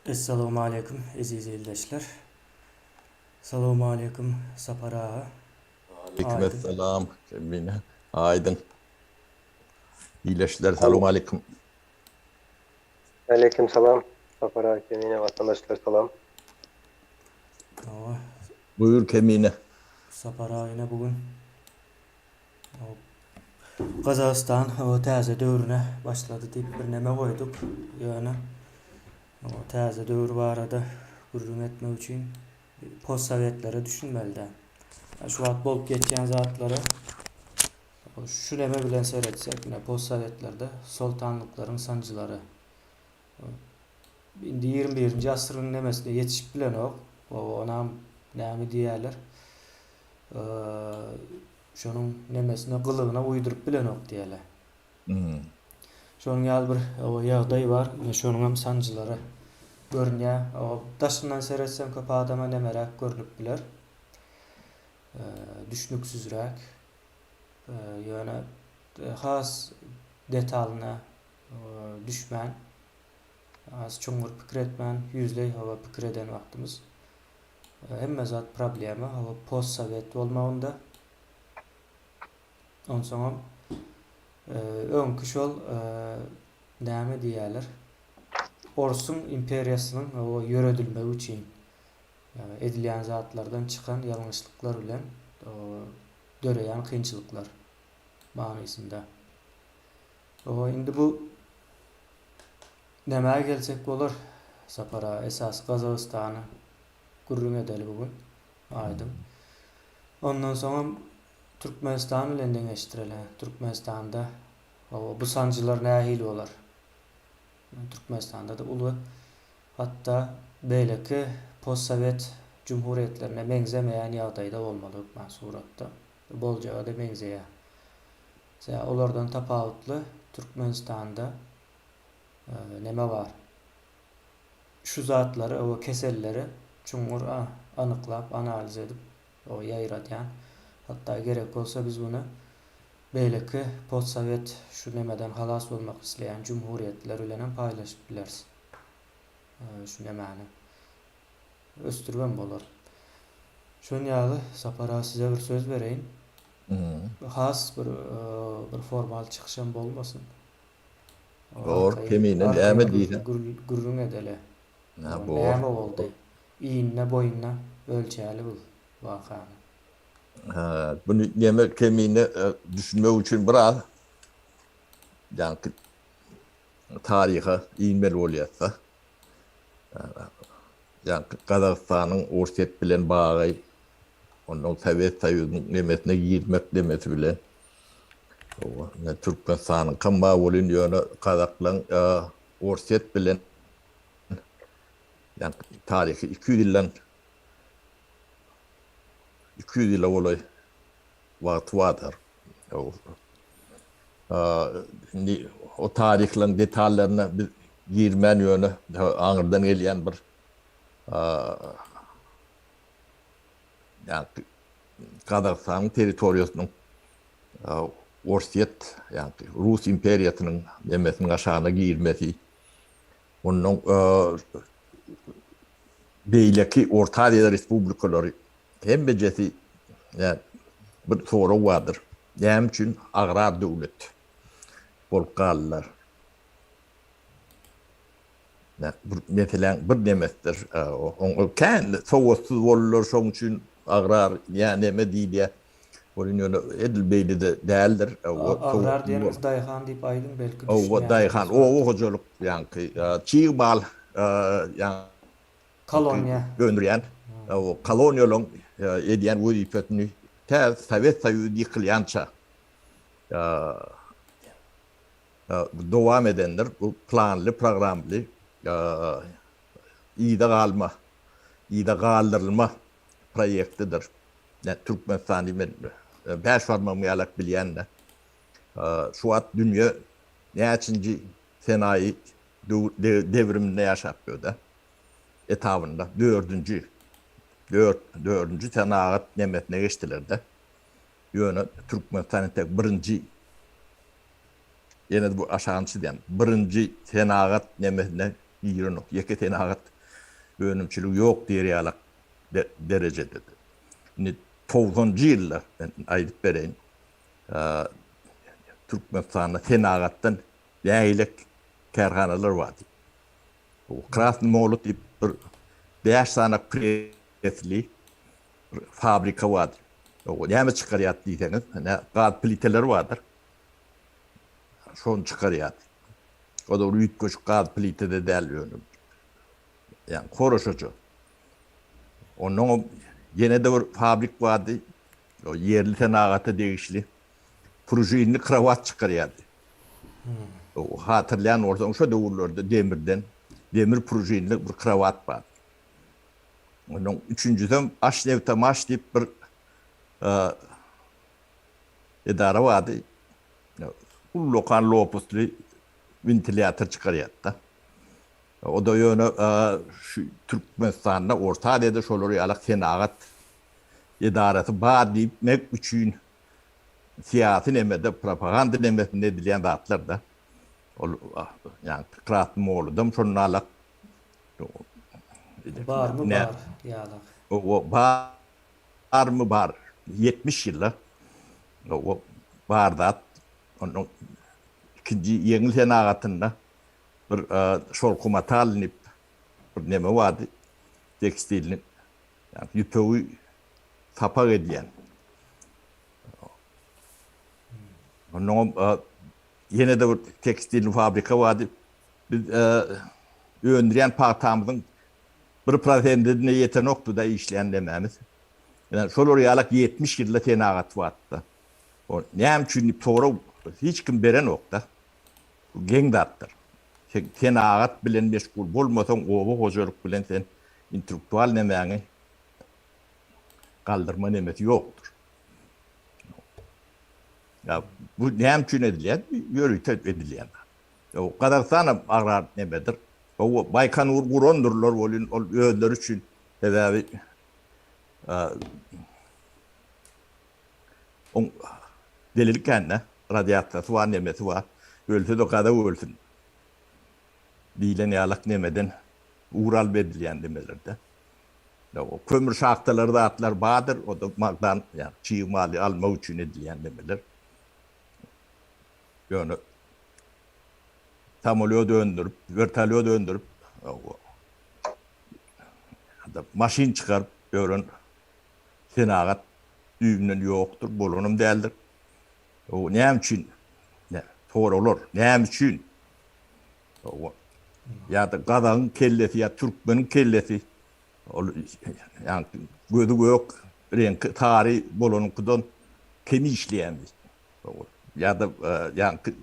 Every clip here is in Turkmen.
Essalawmaleýkum eziz ildeşler. Salawmaleýkum Sapar aga. Aleýkum essalam Kemine. Aýdyň. Ildeşler salowmaleýkum. Aleýkum salam Sapar aga Kemine watandaşlar salam. Hawa. Buýur Kemine. Sapar aga ine bu gün Gazagystan täze döwrüne başlady diýip bir neme goýduk. Ýöne täze döwür barada gürrüň etmek üçin postsowetlere düşünmeli-dä. Şu wagt bolup geçýän zatlara şu neme bilen seretsek, ine postsowetlerde soltanlyklaryň sanjylary. Indi 21-nji asyryň nemesine ýetişip bilenok. Onam näme diýýärler? Şonuň nemesine gylygyna uýduryp bilenok diýeli. Şonuň ýaly bir ýagdaý bar. Ine şonuňam sanjylary görünýär. Daşyndan seretseň köp adama nemeräk görnüp biler. Düşnüksizräk. Ýöne has detalyna düşmän, has çuňňur pikir etmän, ýüzleý hawa pikir eden wagtymyz Hemme zat problema hawa post sowet bolmagynda. Onsoňam öňki şol näme diýýärler? Orsuň imperiýasynyň hawa ýöredilmegi üçin edilýän zatlardan çykan ýalňyşlyklar bilen döreýän kynçylyklar manysynda. Hawa indi bu Nämä gelsek bolar Sapar aga esasy Gazagystany gürrüň edeli bu gün aýdyň. Ondan soňam Türkmenistan bilen deňeşdireli. Türkmenistanda hawa bu sanjylar nähili bolar? Türkmenistanda-da uly hatda beýleki postsowet jumhuriýetlerine meňzemeýän ýagdaýda bolmaly hökman suratda. Boljaga-da meňzeýär. Sebäbi olardan tapawutly Türkmenistanda neme bar. Şu zatlary we keselleri çuňňur anyklap, analiz edip ýaýradýan. Hatda gerek bolsa biz muny beýleki postsowet şu nemeden halas bolmak isleýän jumhuriýetler bilenem paýlaşyp bileris. Şu nemäni ösdüribem bolar. Şon ýaly Sapar aga size bir söz bereýin. Has bir bir formal çykyşam bolmasyn. Bor, kemine näme diýseň. Gürrüň edeli. Näme boldy? Iýnine boýuna ölçäli bu wakany. Hä, buny näme kemine düşünmek üçin biraz ýaňky taryha inmeli bolýar-da. Ýaňky Gazagystanyň Orsýet bilen bagy, ondan Sowet Soýuzynyň nemesine girmek nemesi bilen. Hawa, ine Türkmenistanyňkam bar welin, ýöne gazaklaň Orsýet bilen ýaňky taryhy 200 ýyldan 200 ýyla golaý wagty bardyr. Indi o taryhlaryň detallaryna biz girmän ýöne aňyrdan gelýän bir ýaňky Gazagystanyň territoriýasynyň Orsýet, ýagny Rus imperiýasynyň nemesiniň aşagyna girmesi, ondan beýleki Orta Aziýa respublikalary hemmejesi bir sorag bardyr. Näme üçin agrar döwlet bolup galdylar? Bir meseläň bir nemesidir. Oň kän sowatsyz boldular, şoň üçin agrar ýa neme diýilýär. Ol ýöne edil beýle-de däldir. Agrar diýeniňiz daýhan diýip aýdyň belki düşünýändir. Hawa, daýhan, oba hojalyk ýaňky çig mal ýaňky Koloniýa. Öndürýän koloniýalaryň edýän wezipesini tä Sowet Soýuzy ýykylýança dowam edendir. Bu planly, programmly yza galma, yza galdyrylma proýektidir. Türkmenistany men bäş barmagym ýalak bilýän-de. Şu wagt dünýe näçinji senaýy dewriminde ýaşap ýör-de. Etabynda dördünji, dört, dördünji senagat nemesine geçdiler-de. Ýöne Türkmenistan entek birinji, ýene-de bu aşagyny çyzýan, birinji senagat nemesine. Girenok. Ýeke senagat önümçiligi ýok diýer ýalak derejededir. Indi togsanjy ýylda men aýdyp bereýin. Türkmenistanda senagatdan nähili kärhanalar bardy. Krasnyý Molot diýip bir bäş sany presli bir fabrika bardy. Näme çykarýar diýseňiz, gaz pliteleri bardyr. Şony çykarýardy. O-da bir üýtgeşik gaz plitede däl ýöne. Ýagny horoşaja. Onnoňam ýene-de bir fabrik bardy. O ýerli senagata degişli pružinli krowat çykarýardy. Hatyrlaýan bolsaň, şo döwürlerde demirden, demir pružinli bir krowat bardy. Onnoň üçünjisem Aşnewtomaş diýip bir edara bardy. Ullakan lopusly wentilýator çykarýardy-da. O-da ýöne şu Türkmenistanda, Orta Aziýada şolar ýalak senagat edarasy bar diýmek üçin syýasy nemede, propaganda nemesinde edilýän zatlar-da. Ol ýagny Krasnyý Molodam şonda alak. Barmy bar ýalak. Barmy bar. 70 ýylda bar zat. Ondan ikinji ýeňil senagatynda bir şolkumatal diýip bir neme bardy. Tekstilni ýagny ýüpegi sapak edýän. Ondan ýene-de bir tekstilni fabrika bardy. Biz öndürýän pagtamyzyň Bir prosentine ýetenokdy-da işleýän nemämiz. Ine, şolar ýalak 70 ýylda senagat bardy-da. O näme üçin diýip sorag hiç kim berenok-da. Bu geň zatdyr. Sen senagat bilen meşgul bolmasaň, oba hojalyk bilen sen intellektual nemäňi galdyrma nemesi ýokdur. Ýa bu näme üçin edilýär? Ýörite edilýän zat. Gazagystanam agrar nemedir. Hawa, Baýkanur gurandyrlar welin, ol özleri üçin, sebäbi oň delilik kän-dä, radiasiýasy bar, nemesi bar, ölse-de gazak ölsün diýlen ýalak nemeden ugur alyp edilýän nemeler-de. Kömür şahtalary zatlar bardyr, o-da magdan, ýagny çig maly almak üçin edilýän nemeler. Ýöne samolýot öndürip, wertolýot öndürip, maşyn çykaryp ýören senagat düýbünden ýokdur, bolanam däldir. O näme üçin? Soraglar, näme üçin? Ýa-da gazagyň kellesi ýa türkmeniň kellesi ol ýa gözi gök, reňki sary bolanyňkydan kem işleýärmi? Ýa-da ýaňky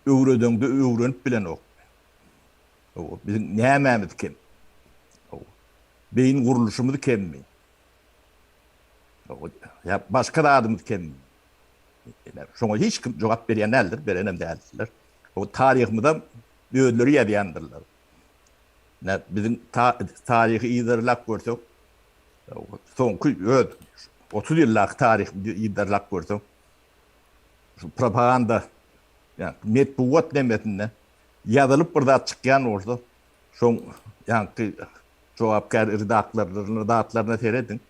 öwredeňde öwrenip bilenok. Biziň nämämiz kem? Beýin gurluşymyz kemmi? Ýa başga zadymyz kemmi? Şoňa hiç kim jogap berýän däldir, berenem däldirler. O taryhymyzam özleri ýazýandyrlar. Biziň taryhy yzarlap görsek, soňky öz 30 ýyldaky taryhymyzy yzarlap görsek, şu propaganda, ýa metbugat nemesinde ýazylyp bir zat çykýan bolsa, şoň ýaňky jogapkär redaktorlaryna, zatlaryna serediň.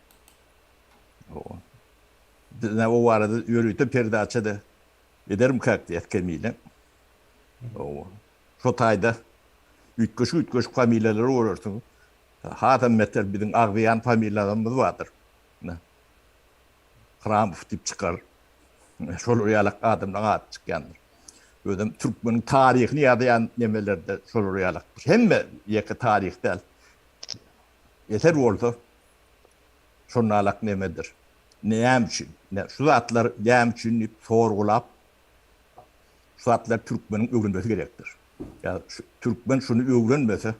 Biz o barada ýörite perdaça-da edermikäk diýýäs Kemile. Şo taýda üýtgeşik-üýtgeşik familiýalary görersiňiz. Hasam beter biziň agzaýan familiýalarymyz bardyr. Ine, Hramow diýip çykar. Şolar ýalak adamlaryň ady çykýandyr. Özem türkmeniň taryhyny ýazýan nemelerde şolar ýalakdyr. Hemme ýeke taryh däl. Eser bolsa şonalak nemedir. Näme üçin? Şu zatlar näme üçin diýip sorgulap şu zatlary türkmeniň öwrenmesi gerekdir. Ýa türkmen şuny öwrenmese,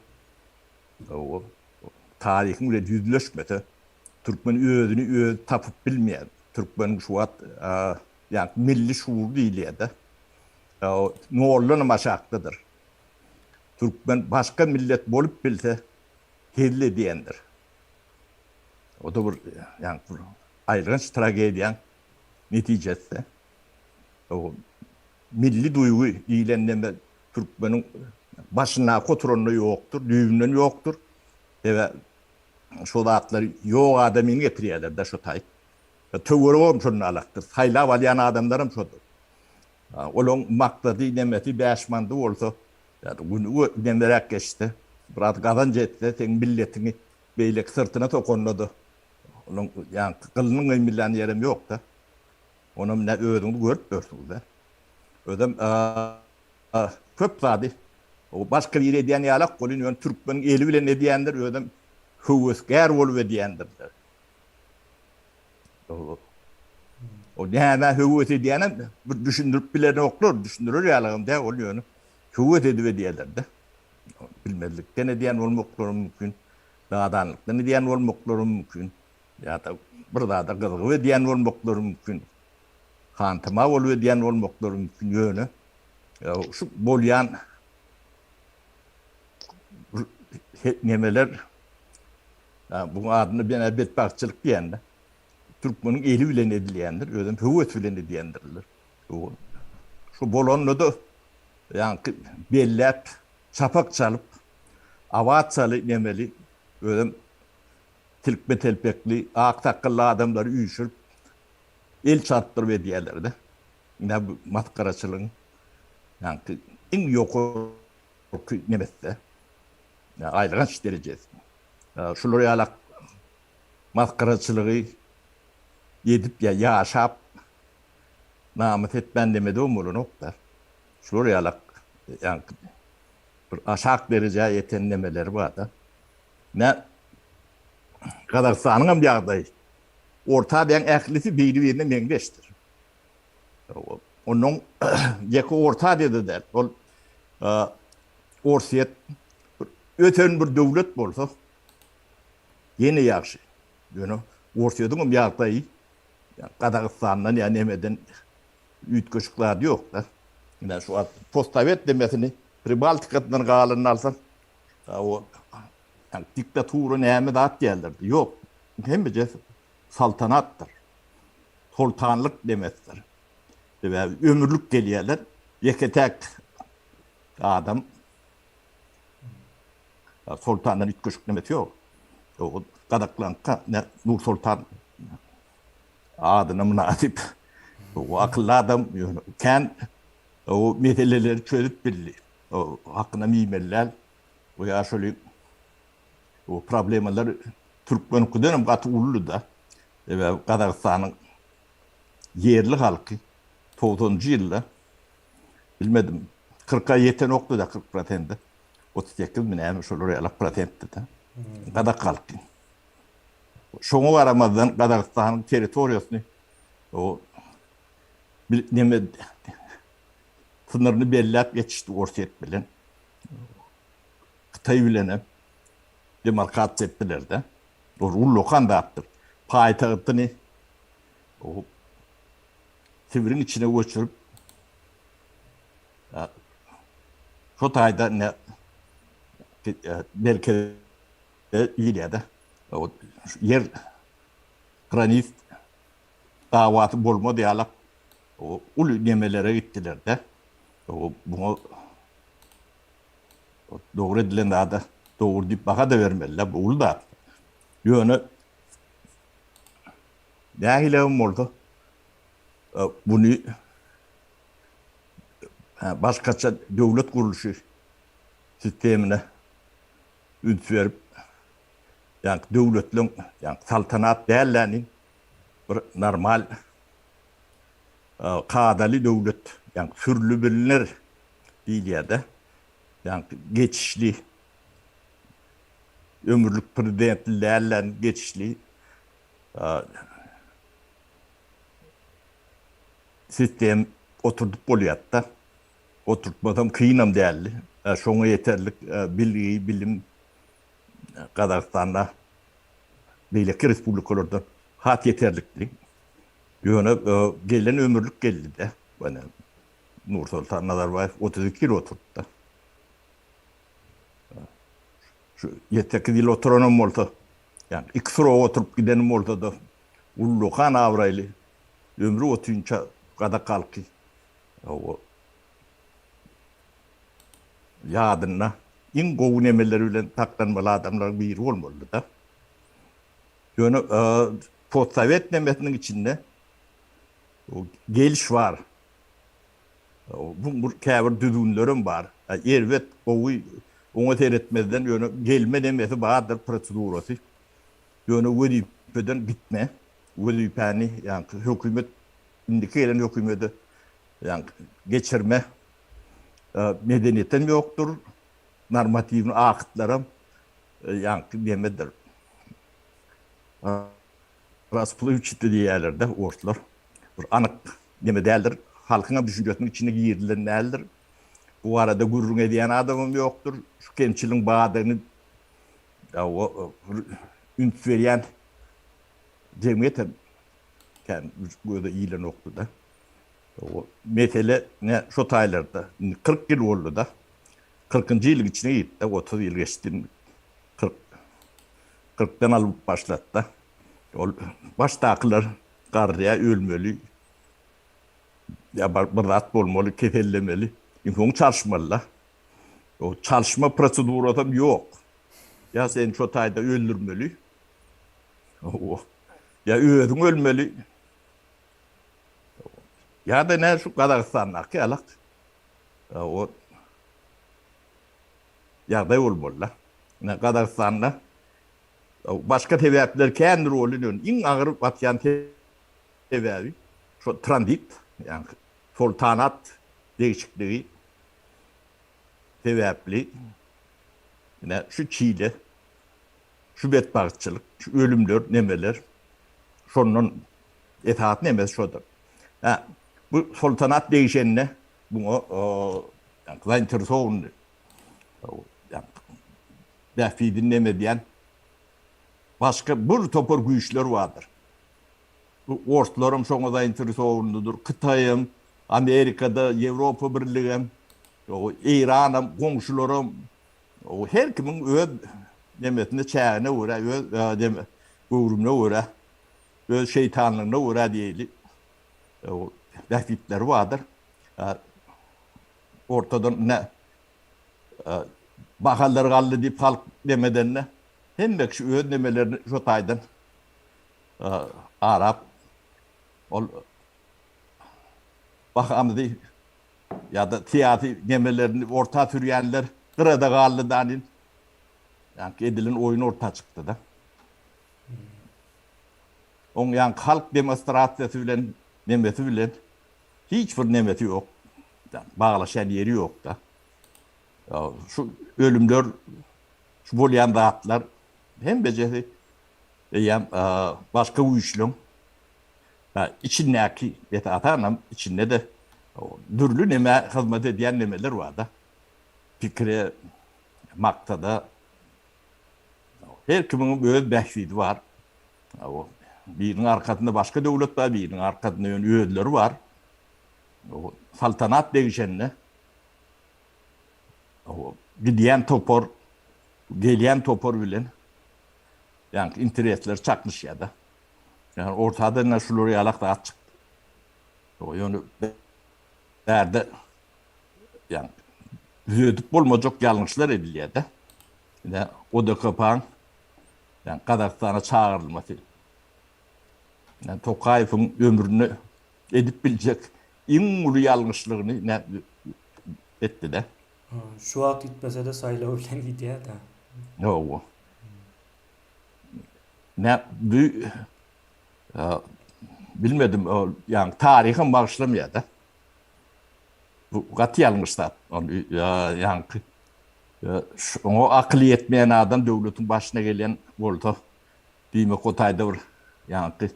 taryhyň bilen ýüzleşmese, türkmen özüni özi tapyp bilmeýär. Türkmeniň şu wagt ýa milli şugury diýilýär-de, noldanam aşakdadyr. Türkmen başga millet bolup bilse, hezil edýändir. O-da bir ýa aýylganç tragediýaň netijesi-de. Milli duýgy diýlen neme türkmeniň. Başyndaky oturanda ýokdur, düýbünden ýokdur. Sebäbi şo zatlary ýok adamyny getirýärler-de şo taýt. Töweregem şonda alakdyr. Saýlap alýan adamlaram şodur. Olaň maksady nemesi bäş mandy bolsa, ýa-da güni nemeräk geçse, biraz gazanç etse, seň milletiňi beýleki syrtyna sokanda-da, olaň ýaňky gylynyň gyýmylýan ýerem ýok-da. Onam ine özüňiz görüp ýörsüňiz-dä. Özem köp zady başga biri edýän ýalak welin, ýöne türkmeniň eli bilen edýändir, özem höwesgär bolup edýändirler. O nämä höwes edýänem bir düşündirip bilenoklar, düşündirer ýalagam däl ol ýöne höwes edip edýärler-de. Bilmezlikden edýän bolmaklary mümkin, nadanlykdan edýän bolmaklary mümkin, ýa-da bir zada gyzygyp edýän bolmaklary mümkin, hantama bolup edýän bolmaklary mümkin, ýöne şu bolýan nemeler Buň adyna men-ä betbagtçylyk diýende, türkmeniň eli bilen edilýändir, özem höwes bilen edýändirler. Şu bolanda-da ýaňky belläp, çapak çalyp, awaçaly nemeli, özem silkme telpekli, ak sakgally adamlary üýşürip, el çarpdyryp edýärler-de. Ine bu masgaraçylygyň ýaňky iň ýokarky nemesi-de. Aýylganç derejesi. Şular ýalak masgaraçylygy edip ýa ýaşap namys etmän nemedewem bolanok-da. Şular ýalak ýaňky bir aşak derejä ýeten nemeleri bar-da. Ine Gazagystanyňam ýagdaýy Orta Aziýanyň ählisi biri-birine meňzeşdir. Onuň ýeke Orta Aziýada däl, ol Orsýet bir ösen bir döwlet bolsa ýene ýagşy. Ýöne Orsýetiň hem ýagdaýy Gazagystandan ýa nemeden üýtgeşik zady ýok-da. Ine şu wagt postsowet demesini Pribaltikasyndan galanyny alsaň, o diktatura näme zat diýerlerdi. Ýok. Hemmejesi saltanatdyr. Soltanlyk demesidir. Sebäbi ömürlik gelýärler. Ýeke-täk adam Soltandan üýtgeşik nemesi ýok. O gazaklaňka Nursoltan adyna mynasyp. O akylly adam ýöne kän o meseleleri çözüp bildi. O hakynam iýmeli däl. O ýaşuly o problemalar türkmeniňkiden hem gaty uludy-da. Sebäbi Gazagystanyň ýerli halky togsanynjy ýylda bilmedim, kyrka ýetenokdy-da, 40 prosente. 38 mi näme şolar ýaly prosentdi-de. Gazak halky. Şoňa garamazdan Gazagystanyň territoriýasyny o neme sınyrny belläp geçişdi Orsýet bilen. Hytaý bilen hem demarkasiýa etdiler-de. Ol ullakan zatdyr. Paýtagtyny o Sibiriň içine göçürip, şo taýda ine merkeze girýär-de. Ýer granit dawasy bolmaz ýalak uly nemelere gitdiler-de. Muňa dogry edilen zada dogry diýip baha-da bermeli-de, bu uly zat. Ýöne nähili hem bolsa Muny başgaça döwlet gurluşy sistemine üns berip, ýagny döwletleň, ýagny saltanat dälläni bir normal kadaly döwlet, ýagny sürlübilner diýilýär-de, ýagny geçişli, ömürlik prezidentli dälläni geçişli Sistem oturdyp bolýardy-da. Oturtmasam kynam däldi. Şoňa ýeterlik bilgi, bilim Gazagystanda beýleki respublikalardan has ýeterlikdi. Ýöne gelen ömürlik geldi-de. Ýöne Nursoltan Nazarbaýew 32 ýyl oturdy-da. Şu ýedi-sekiz ýyl oturanam bolsa, ýagny iki srok oturyp gidenem bolsa-da, ullakan abraýly ömri otynça gazak halky o. ýadynda iň gowy nemeleri bilen saklanmaly adamlaryň biri bolmalydy-da. Ýöne postsowet nemesiniň içinde geliş bar. Bu käbir düzgünlerem bar. Erbet, gowy oňa seretmezden ýöne gelme nemesi bardyr prosedurasy. Ýöne wezipeden gitme, wezipäni ýaňky hökümet indiki gelen hökümede ýaňky geçirme medeniýetem ýokdur, normatiwny aktlaram ýaňky nemedir. Rasplywçaty diýýärler-de orslar. Bir anyk neme däldir. Halkyňam düşünjesiniň içine girilen däldir. Bu barada gürrüň edýän adamam ýokdur. Şu kemçiligiň bardygyny üns berýän jemgyýet hem kän göze ilenokdy-da. Mesele ne şo taýlarda. Indi 40 ýyl boldy-da. Kyrkynjy ýylyň içine girdi-de, 30 ýyl geçdi indi. 40 kyrkdan alyp başlady-da. Ol başdakylar garrýar, ölmeli. Ýa bir zat bolmaly, kesellemeli. Indi soň çalyşmaly-da. O çalyşma prosedurasam ýok. Ýa seni şo taýda öldürmeli. Ýa özüň ölmeli. Ýa-da nä şu Gazagystandaky ýalak o ýagdaý bolmaly-da. Ine Gazagystanda başga sebäpler kändir welin ýöne iň agyr batýan sebäbi şo tranzit, ýagny soltanat degişikligi sebäpli ine şu çile, şu betbagtçylyk, şu ölümler, nemeler şondan esasy nemesi şodur. Hä, bu soltanat degişende buňa zainteresowanyny bähbidini neme edýän başga bir topar güýçler bardyr. Bu orslaram şoňa zainteresowanydyr, Hytaýam, Amerikada, Ýewropa Birligem, Eýranam, goňşularam, her kimiň öz nemesine, çägine görä, öz göwrümine görä, öz şeýtanlygyna görä diýeli, bähbitleri bardyr. Ortadan ine bahalar galdy diýip halk nemedende, hemme kişi öz nemelerini şo taýdan arap, ol bahamyzy ýa-da syýasy nemelerini orta sürýänler gyrada galdy danin. Ýaňky edilen oýun orta çykdy-da. Oň ýaňky halk demonstrasiýasy bilen nemesi bilen hiç bir nemesi ýok. Baglaşýan ýeri ýok-da. Şu ölümler, şu bolýan zatlar hemmejesi eýýäm başga güýçleň içindäki, esasanam içinde-de dürli nemä hyzmat edýän nemeler bar-da. Pikire, maksada her kimiň öz bähbidi bar. Biriniň arkasynda başga döwlet bar, biriniň arkasynda ýöne özleri bar. Saltanat degişende gidýän topar, gelýän topar bilen ýaňky interesler çaknyşýar-da. Ýagny ortada ine şular ýalak zat çykdy. Ýöne bärde ýagny düzedip bolmajak ýalňyşlar edilýär-de. Ine ODKP-nyň ýagny Gazagystana çagyrylmasy. Ýagny Tokaýewiň ömründe edip biljek iň uly ýalňyşlygyny etdi-de. Şu wagt gitmese-de saýlaw bilen gidýär-de. Hawa. Nä bu bilmedim ýagny taryham bagyşlamaýar-da. Bu gaty ýalňyş zat. Ony ýaňky oňa akyly ýetmeýän adam döwletiň başyna gelýän bolsa, diýmek o taýda bir ýaňky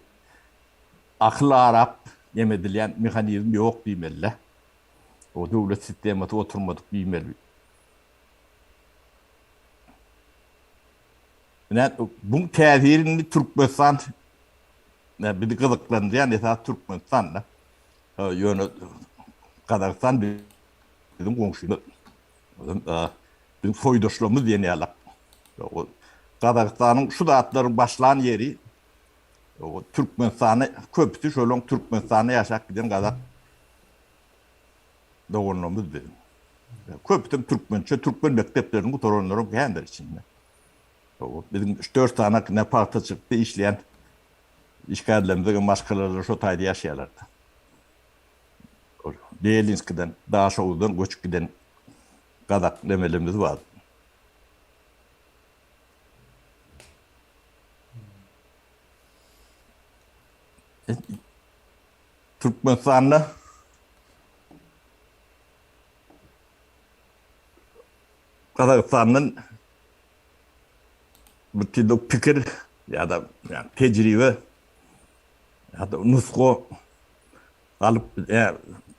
akyl arap neme edilýän mehanizm ýok diýmeli-dä. O döwlet sistemasy oturmadyk diýmeli. Ine, buň täsiri indi Türkmenistan bizi gyzyklandyrýan esasy Türkmenistan-da. Ýöne Gazagystan biziň goňşymyz. Biziň soýdaşlarymyz diýen ýaly. Gazagystanyň şu zatlaryň başlan ýeri Türkmenistana köpüsi şolaryň Türkmenistanda ýaşap giden gazak doganlarymyz biziň. Köpüsem türkmençe, türkmen mekdeplerini gutaranlaram kändir içinde. Biziň üç-dört sany ne pagtaçylykda işleýän işgärlerimiziň maşgalalary şo taýda ýaşaýarlar-da. Belinskiden, Daşoguzdan göçüp giden gazak nemelerimiz bar. Türkmenistanda Gazagystandan bir tip pikir ýa-da tejribe ýa-da nusga alyp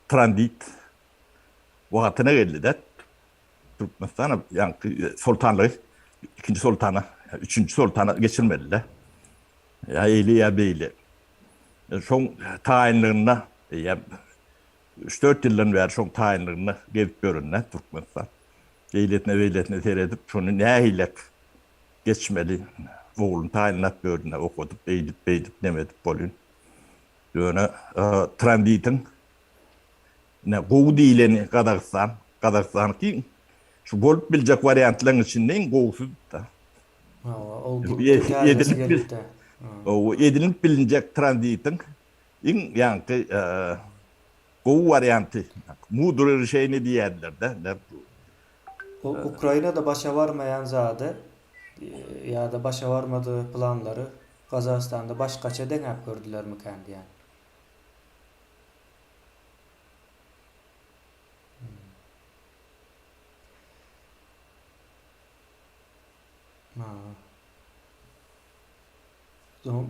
tranzit wagtyna geldi-de. Türkmenistan ýaňky soltanlygy ikinji soltana, üçünji soltana geçirmeli-de. Ýa eýle ýa beýle. Şoň taýynlygynda eýýäm üç-dört ýyldan bäri şoň taýynlygynda gezip ýörün-dä Türkmenistan. Eýlesine-beýlesine seredip, şony nähilek geçmeli, ogluny taýynlap ýörün-dä, okadyp, eýdip-beýdip, neme edip bolýun. Ýöne tranzitiň ine gowy diýleni Gazagystan. Gazagystanyňky şu bolup biljek wariantlaryň içinde iň gowusy-da. Hawa, ol gitdi, täzesi gelipdi. Hawa, edilip bilinjek tranzitiň iň ýaňky gowy warianty, mudry rişeniýe diýýärler-de. Ol Ukrainada başa barmaýan zady ýa-da başa barmadygy planlary Gazagystanda başgaça deňäp gördülermikän diýýän. Soň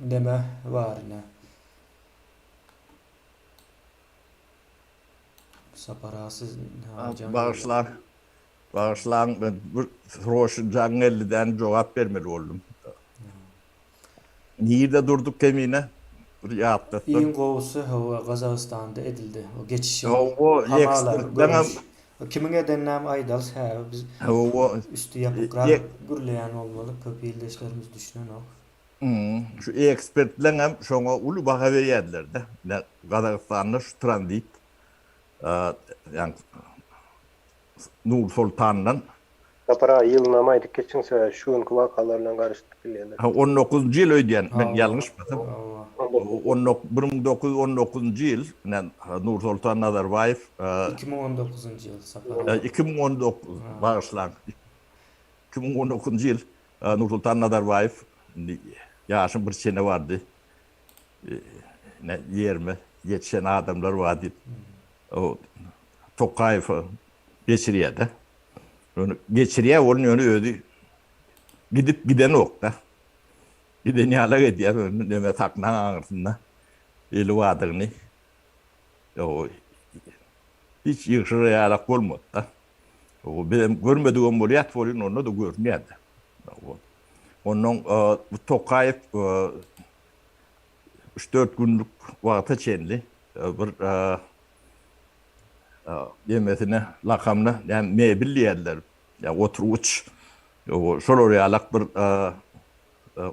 neme bar ine. Sapar aga siz Bagyşlaň. Bagyşlaň men bir sroçny jaň geldi däni jogap bermeli boldum. Nirde durduk Kemine? Bir ýatlatsaň. Iň gowusy hawa Gazagystanda edildi o geçişiň hamala görnüş. Kimiň edeninem aýdaly sebäbi biz üsti ýapykrak gürleýän bolmaly köp ildeşlerimiz düşünenok. Şu ekspertleňem şoňa uly baha berýärdiler-de. Gazagystanda şu tranzit ýagny Nur-Sultandan. Sapar aga ýylynam aýdyp geçiň sebäbi şu günki wakalar bilen garyşdyryp bilýärler. Ha on dokuzynjy ýyl öýdýän men ýalňyşmasam. 1919-njy ýyl Nursoltan Nazarbaýew 2019-njy ýyl Sapar aga. 2019 bagyşlaň. 2019-njy ýyl Nursoltan Nazarbaýew indi ýaşyň bir çeni bardy. Ine ýerime ýetişen adamlar bar diýip o Tokaýewe geçirýär-de. Ýöne geçirýär ol ýöne özi gidip gidenok-da. Giden ýalak edýär ýöne neme saknaň aňyrsynda eli bardygyny hiç ýygşyrar ýalak bolmady-da. Bizem görmedigem bolýar welin onda-da görünýär-de. Onnoň bu Tokaýew üç-dört günlük wagta çenli bir Demesine, lakamyna näme mebel diýerler, ýa oturgyç, şolar ýalak bir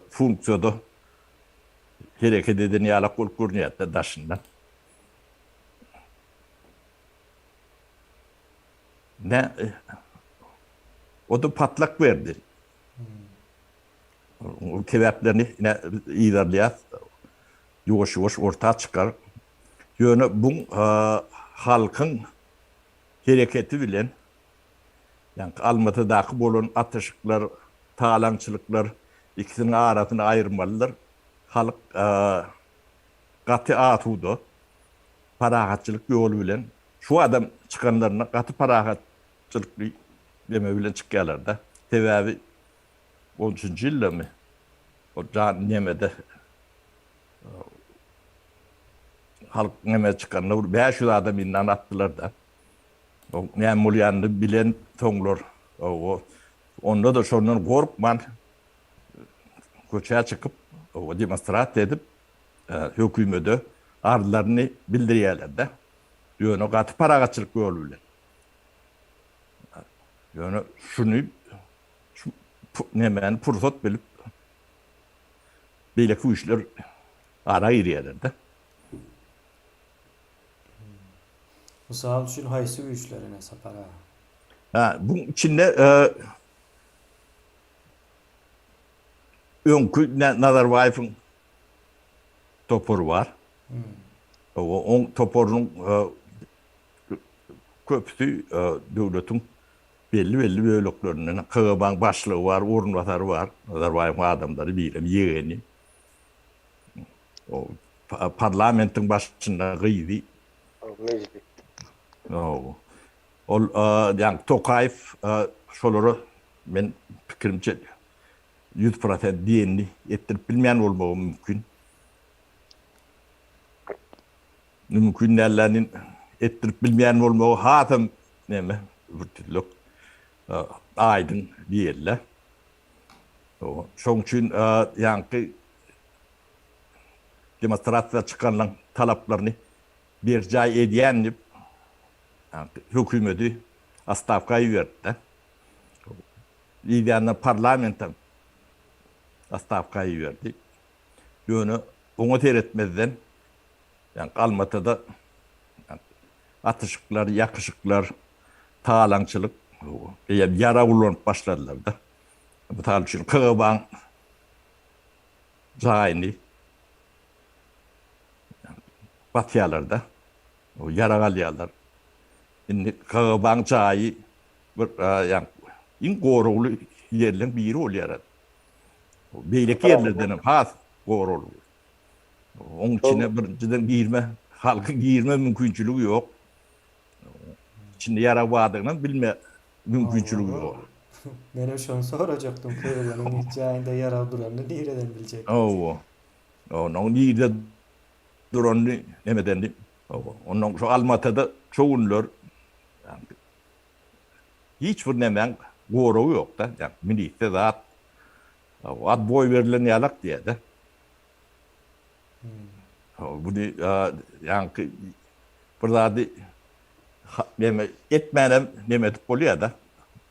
funksiýada hereket eden ýalak bolup görünýär-de daşyndan. Ne o-da patlak berdi. Onuň sebäplerini ine yzarlaýas. Ýuwaş-ýuwaş orta çykar. Ýöne bu halkyň hereketi bilen, ýaňky Almatydaky bolan atyşyklar, talaňçylyklar ikisiniň arasyny aýyrmalydyr. Halk gaty asuda, parahatçylyk ýoly bilen, şu adam çykanlarynda gaty parahatçylykly neme bilen çykýarlar-da. Sebäbi on üçünji ýyldamy o jan nemede Halk neme çykanda bir 500 adam indan atdylar-da. O näme bolýanyny bilen soňlar o onda-da şondan gorkman köçä çykyp o demonstrasiýa edip hökümede arzlaryny bildirýärler-de. Ýöne gaty parahatçylyk ýoly bilen. Ýöne şuny şu nemäni pursat bilip beýleki güýçler ara girýärler-de. Mysal üçin haýsy güýçler ine Sapar aga? Ha, buň içinde öňki Nazarbaýewiň topary bar. Oň toparynyň köpüsi döwletiň belli-belli böleklerinden, KGB-niň başlygy bar, orunbasary bar, Nazarbaýewiň adamlary, birem ýegeni. Parlamentiň başynda gyzy. Mejlis. Ol ýaňky Tokaýew şolara men pikirimçe 100% diýenini etdirip bilmeýän bolmagy mümkin. Mümkin dälläni etdirip bilmeýän bolmagy hasam neme bir tüzlük aýdyň diýeli. Şoň üçin ýaňky demonstrasiýa çykanlaryň talaplaryny berjaý edýän diýip hökümeti ostawka iberdi-de. Ýanynda parlamentem ostawka iberdi. Ýöne oňa seretmezden, ýagny Almatada atyşyklar, ýakyşyklar, talaňçylyk, eýýäm ýarag ulanyp başladylar-da. Mysal üçin, KGB-niň jaýyny basýarlar-da, ýarag alýarlar. Indi KGB-niň jaýy bir ýagny iň goragly ýerleň biri bolýar. Beýleki ýerlerden hem has goragly. Oň içine birinjiden girme, halkyň girme mümkinçiligi ýok. İçinde ýarag bardygyny bilme mümkinçiligi ýok. Menem şony sorajakdym, KGB-niň iç jaýynda ýarag duranyny nireden biljek? Hawa. Onuň nirede duranyny nemeden Hawa. Ondan şu Almatada şo günler Hiç bir nämäň goragy ýok-da, ýa milisde zat, otboý berlen ýalak diýýär-de. Buny ýaňky bir zady neme etmänem neme edip bolýar-da,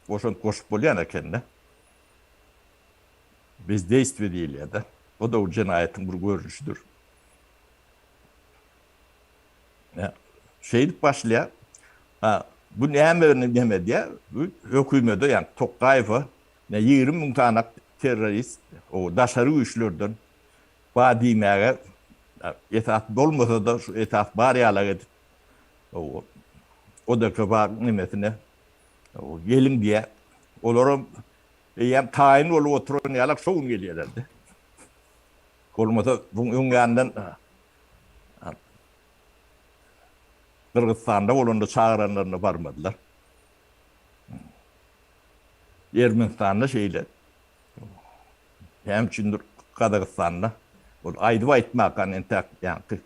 goşant goşup bolýan eken-de. Bezdeýstwiýe diýilýär-de. O da bir jenaýatyň bir görnüşidir. Şeýdip başlaýar. Ha, bu näme neme edýär? Bu hökümete, ýagny Tokgaýewe 20 müň sany terrorist, o daşary güýçlerden bar diýmäge esas bolmasa-da, şu esas bar ýalak edip, o ODKB nemesine geliň diýýär. Olaram eýýäm taýyn bolup oturan ýalak şo gün gelýärler-de. Bolmasa, buň öň ýanyndan Gyrgyzystanda bolanda çagyranlarynda barmadylar. Ermenistanda şeýle. Näme üçindir Gazagystanda ol aýdyp aýtmakan entäk ýaňky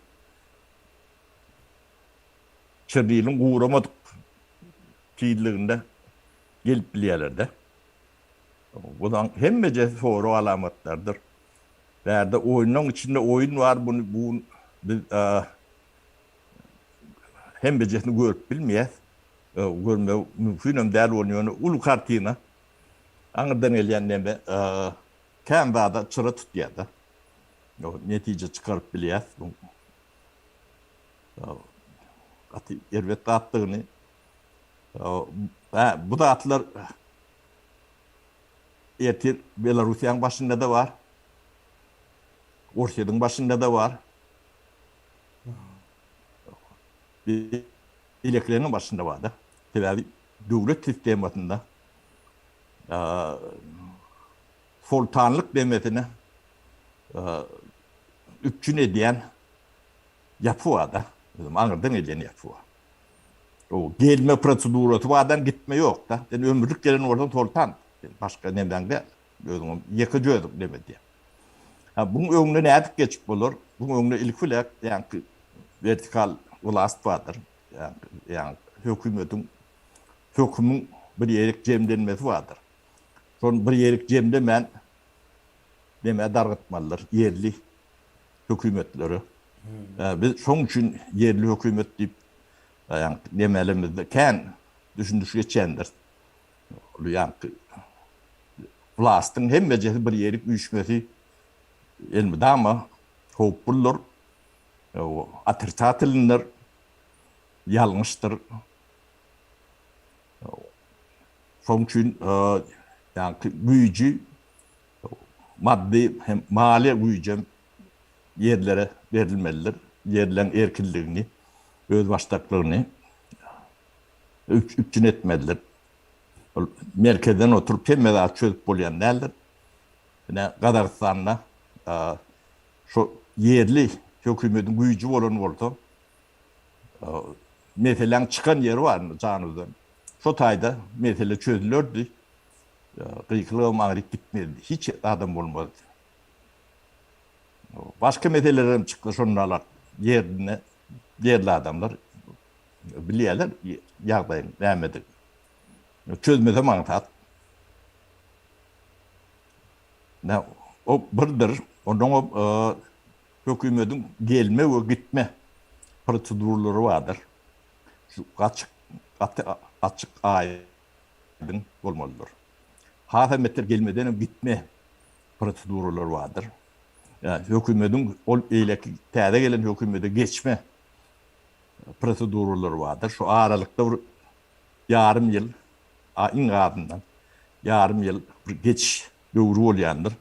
Çernilyň guramadyk tizliginde gelip bilýärler-de. Bulaň hemmejesi sorag alamatlarydyr. Bärde oýunlaň içinde oýun bar buny bu gün biz hemmejesini görüp bilmeýäs. Görmek mümkinem däl ony ýöne uly kartina aňyrdan gelýän neme kän zada çyra tutýada. Netije çykaryp bilýäs. Gaty erbet zatdygyny. Bu zatlar Ertir Belarussiýanyň başynda-da bar. Orsýetiň başynda-da bar. Beýlekileriň başynda bar-da. Sebäbi döwlet sistemasynda soltanlyk demesini üpjün edýän ýapy bar-da. Aňyrdan gelýän ýapy bar. O gelme prosedurasy bardan gitme ýok-da. Sen ömürlik gelen bolsaň soltan. Sen başga nemäň däl. Özüňem ýekeje özüň neme edýäň. Ha buň öňüne nädip geçip bolar? Buň öňüne ilki bilen ýaňky wertikal wlast bardyr. Ýaňky hökümetiň hökümiň bir ýerik jemlenmesi bardyr. Şony bir ýerik jemlemän neme dargytmalydyr ýerli hökümetlere. Biz şoň üçin ýerli hökümet diýip ýaňky nemelemizde kän düşündiriş geçýändiris. Ol ýaňky wlastyň hemmejesi bir ýerik üýşmesi elmydama howpludyr, otrisatelindir. ýalňyşdyr. Şonuň üçin ýaňky güýji maddy hem maliýe güýjem ýerlere berilmelidir. Ýerleň erkinligini, özbaşdaklygyny üpjün etmelidir. Ol merkezden oturyp hemme zady çözüp bolýan däldir. Ine Gazagystanda şo ýerli hökümediň güýji bolan bolsa, meseläň çykan ýeri bar indi Januzdan. Şo taýda mesele çözülerdi. Gykylygam aňryk gitmezdi. Hiç adam bolmazdy. Başga meseleler hem çyksa şonda ýerinde ýerli adamlar bilýärler ýagdaýyň nämedigini. Çözmesem aňsat. Nä o birdir. Ondan o hökümediň gelme we gitme proseduralary bardyr. Şu açyk gaty açyk aýdyň bolmalydyr. Hasam beter gelmeden hem gitme proseduralary bardyr. Ýa hökümediň ol beýleki täze gelen hökümede geçme proseduralary bardyr. Şu aralykda bir ýarym ýyl, iň azyndan ýarym ýyl bir geçiş döwri bolýandyr.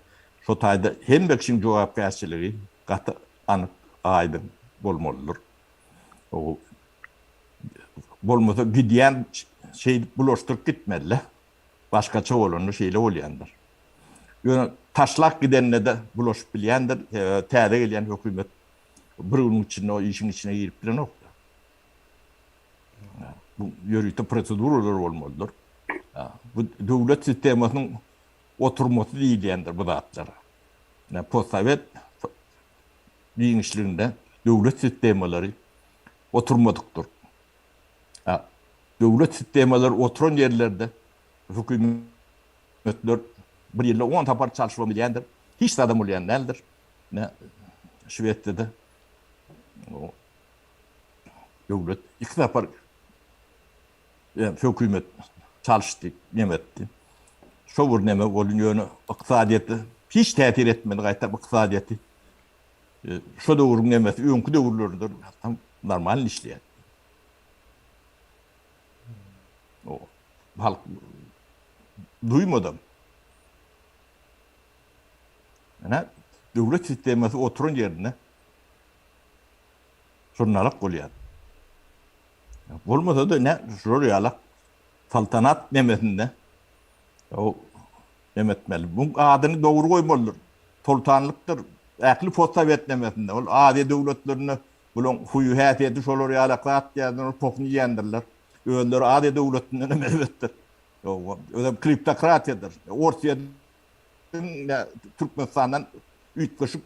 Şo taýda hemme kişiň jogapkärçiligi gaty anyk, aýdyň bolmalydyr. Bolmasa gidýän şeýdip bulaşdyryp gitmeli-de. Başgaça bolanda şeýle bolýandyr. Ýöne taşlap gidende-de bulaşyp bilýändir. Sebäbi täze gelýän hökümet bir günüň içinde o işiň içine girip bilenok-da. Bu ýörite proseduralar bolmalydyr. Bu döwlet sistemasynyň oturmasy diýilýändir bu zatlara. Postsowet giňişliginde döwlet sistemalary oturmadykdyr. Döwlet sistemalary oturan ýerlerde hökümetler bir ýylda on sapar çalşyp bilýändir. Hiç zadam bolýan däldir. Şwesiýada döwlet iki sapar hökümet çalyşdy, neme etdi. Şo bir neme boldy, ýöne ykdysadyýete hiç täsir etmedi, gaýtam ykdysadyýeti şo döwrüň nemesi öňki döwürlerde tam normal işleýär. O halk duýmadam. Ene döwlet sistemasy oturan ýerinde Şondalyk bolýar. Bolmasa-da ine şular ýalak saltanat nemesinde o neme etmeli. Bu adyny dogry goýmalydyr. Soltanlykdyr. Ähli postsowet nemesinde. Ol Aziýa döwletlerinde bulaň huýy häsiýeti şolar ýalak zat diýýärler, pohuny iýendirler. Özleri Aziýa döwletinden hem erbetdir. Özem kliptokratiýadyr. Orsýet Türkmenistandan üýtgeşik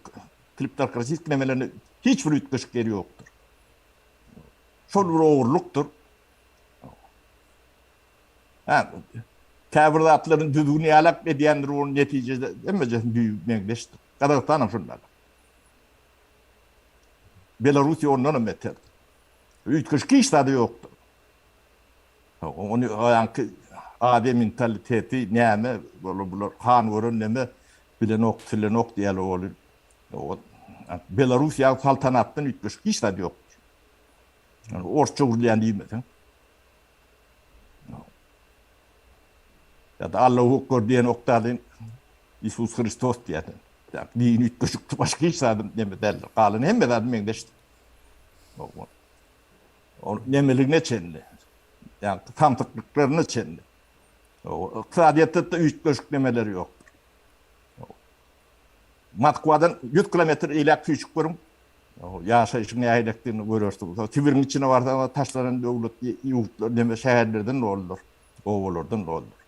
kliptokratik nemelerine hiç bir üýtgeşik ýeri ýokdur. Şol bir ogurlykdyr. Hä, käbir zatlaryň düzgün ýalak edýändir, onuň netijede hemmejesiniň düýbi meňzeşdir. Gazagystan hem şunda. Belarusiýa ondan hem beterdir. Üýtgeşik hiç zady ýokdur. Ony aýanky Aziýa mentaliteti näme, bular han gören neme bilenok, silenok diýýärler ol. Belarus ýaly saltanatdan üýtgeşik hiç zat ýokdur. Orsça gürleýän diýmeseň. Ýa-da Allahu Ekber diýen okdalyn Isus Hristos diýýär. Dini üýtgeşikdir, başga hiç zady neme däldir. Galan hemme zady meňzeşdir. Ol nemeligine çenli, ýagny samsyklyklaryna çenli. Ykdysadyýetde-de üýtgeşik nemeleri ýokdur. Moskwadan 100 kilometr eýläk süýşüp görüň, ýaşaýşyň nähilekdigini görersiňiz. Sibiriň içine barsaňyz, taşlanan döwlet ýurtlar, neme şäherlerden doludyr, obalardan doludyr.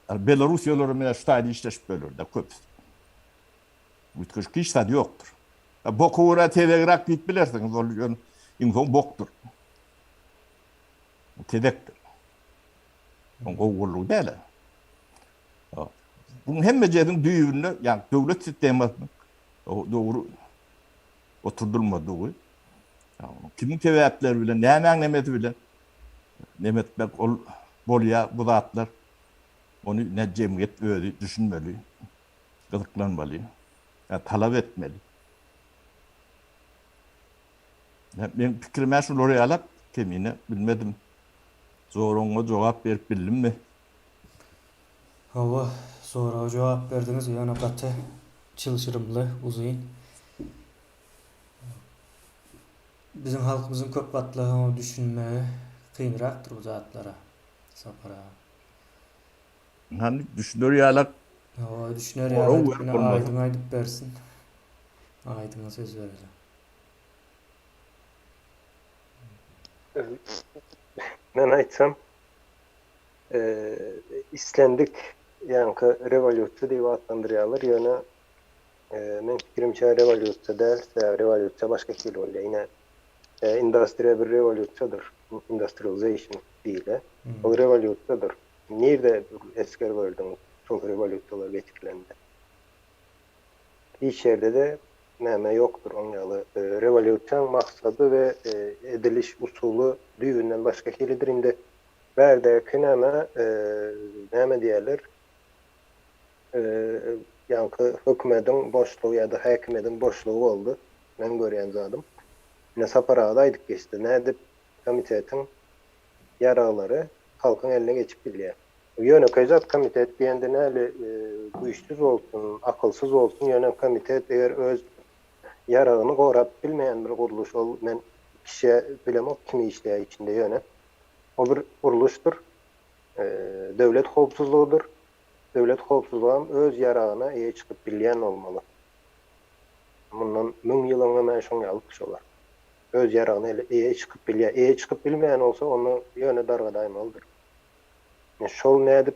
Belorussiýalar bilen şu taýda işleşip böler-de köpüsi. Üýtgeşik hiç zat ýokdur. Boka görä tezegräk diýip bilersiňiz, ol ýöne iň soň bokdur. Tezekdir. Oň gowy gurlugy däl. Buň hemme jediň düýbünde, ýagny döwlet sistemasynyň dogry oturdylmadygy, kimiň sebäpleri bilen, nämäň nemesi bilen neme etmek ol bolýar bu zatlar. Ony ne jemgyýet özi düşünmeli. Gyzyklanmaly, ýa talap etmeli. Meň pikirim-ä şular ýalak, Kemine, bilmedim. Soragyňa jogap berip bildimmi? Hawa, soraga jogap berdiňiz, ýöne gaty çylşyrymly, uzyn. Biziň halkymyzyň köp gatlagyna düşünmegi kynrakdyr bu zatlara, Sapar aga. Hany düşüner ýalak. Hawa, düşüner ýaly edip ine Aýdyň aýdyp bersin. Aýdyňa söz bereli. Men aýtsam, islendik ýaňky rewolýusiýa diýip atlandyrýarlar, ýöne meň pikirimçe rewolýusiýa däl, sebäbi rewolýusiýa başga hili bolýar. Ine, industriýa bir rewolýusiýadyr, industrialization diýilýär. Ol rewolýusiýadyr. Nirde esger gördüňiz şol rewolýusiýalar geçirilende? Hiç ýerde-de näme ýokdur oň ýaly. Rewolýusiýaň maksady we ediliş usuly düýbünden başga hilidir. Indi bärdäki näme, näme diýerler, ýaňky hökümediň boşlugy ýa-da häkimiýediň boşlugy boldy, meň görýän zadym. Ine Sapar aga-da aýdyp geçdi, nädip komitetiň ýaraglary halkyň eline geçip bilýär. Ýönekeý zat komitet diýende näli güýçsüz bolsun, akylsyz bolsun, ýöne komitet eger öz ýaragyny gorap bilmeýän bir gurluş ol men kişä bilemok kim işleýär içinde ýöne o bir gurluşdyr döwlet howpsuzlygydyr döwlet howpsuzlygam öz ýaragyna eýe çykyp bilýän bolmaly mundan müň ýyl öňem şoň ýalydy şolar öz ýaragyna eýe çykyp bilýär eýe çykyp bilmeýän bolsa onda ýöne dargadaýmalydyr. Şol nädip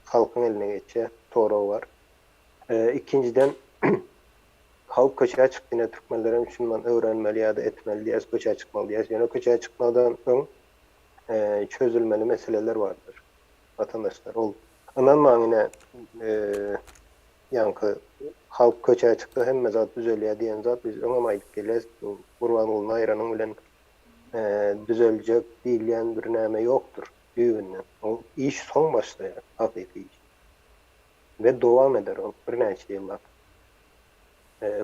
halkyň eline geçýär? Sorag bar. Ikinjiden, halk köçä çykdy, ine türkmenlerem şundan öwrenmeli ýa-da etmeli diýýäs, köçä çykmaly diýýäs. Ýöne köçä çykmazdan öň çözülmeli meseleler bardyr, watandaşlar. Ol ynanmaň ine ýaňky halk köçä çyksa hemme zat düzelýär diýen zat biz öňem aýdyp gelýäs. Gurbangulyny aýyranyň bilen düzeljek diýilýän bir näme ýokdur düýbünden. Ol iş soň başlaýar, hakyky iş. We dowam eder ol birnäçe ýyllap.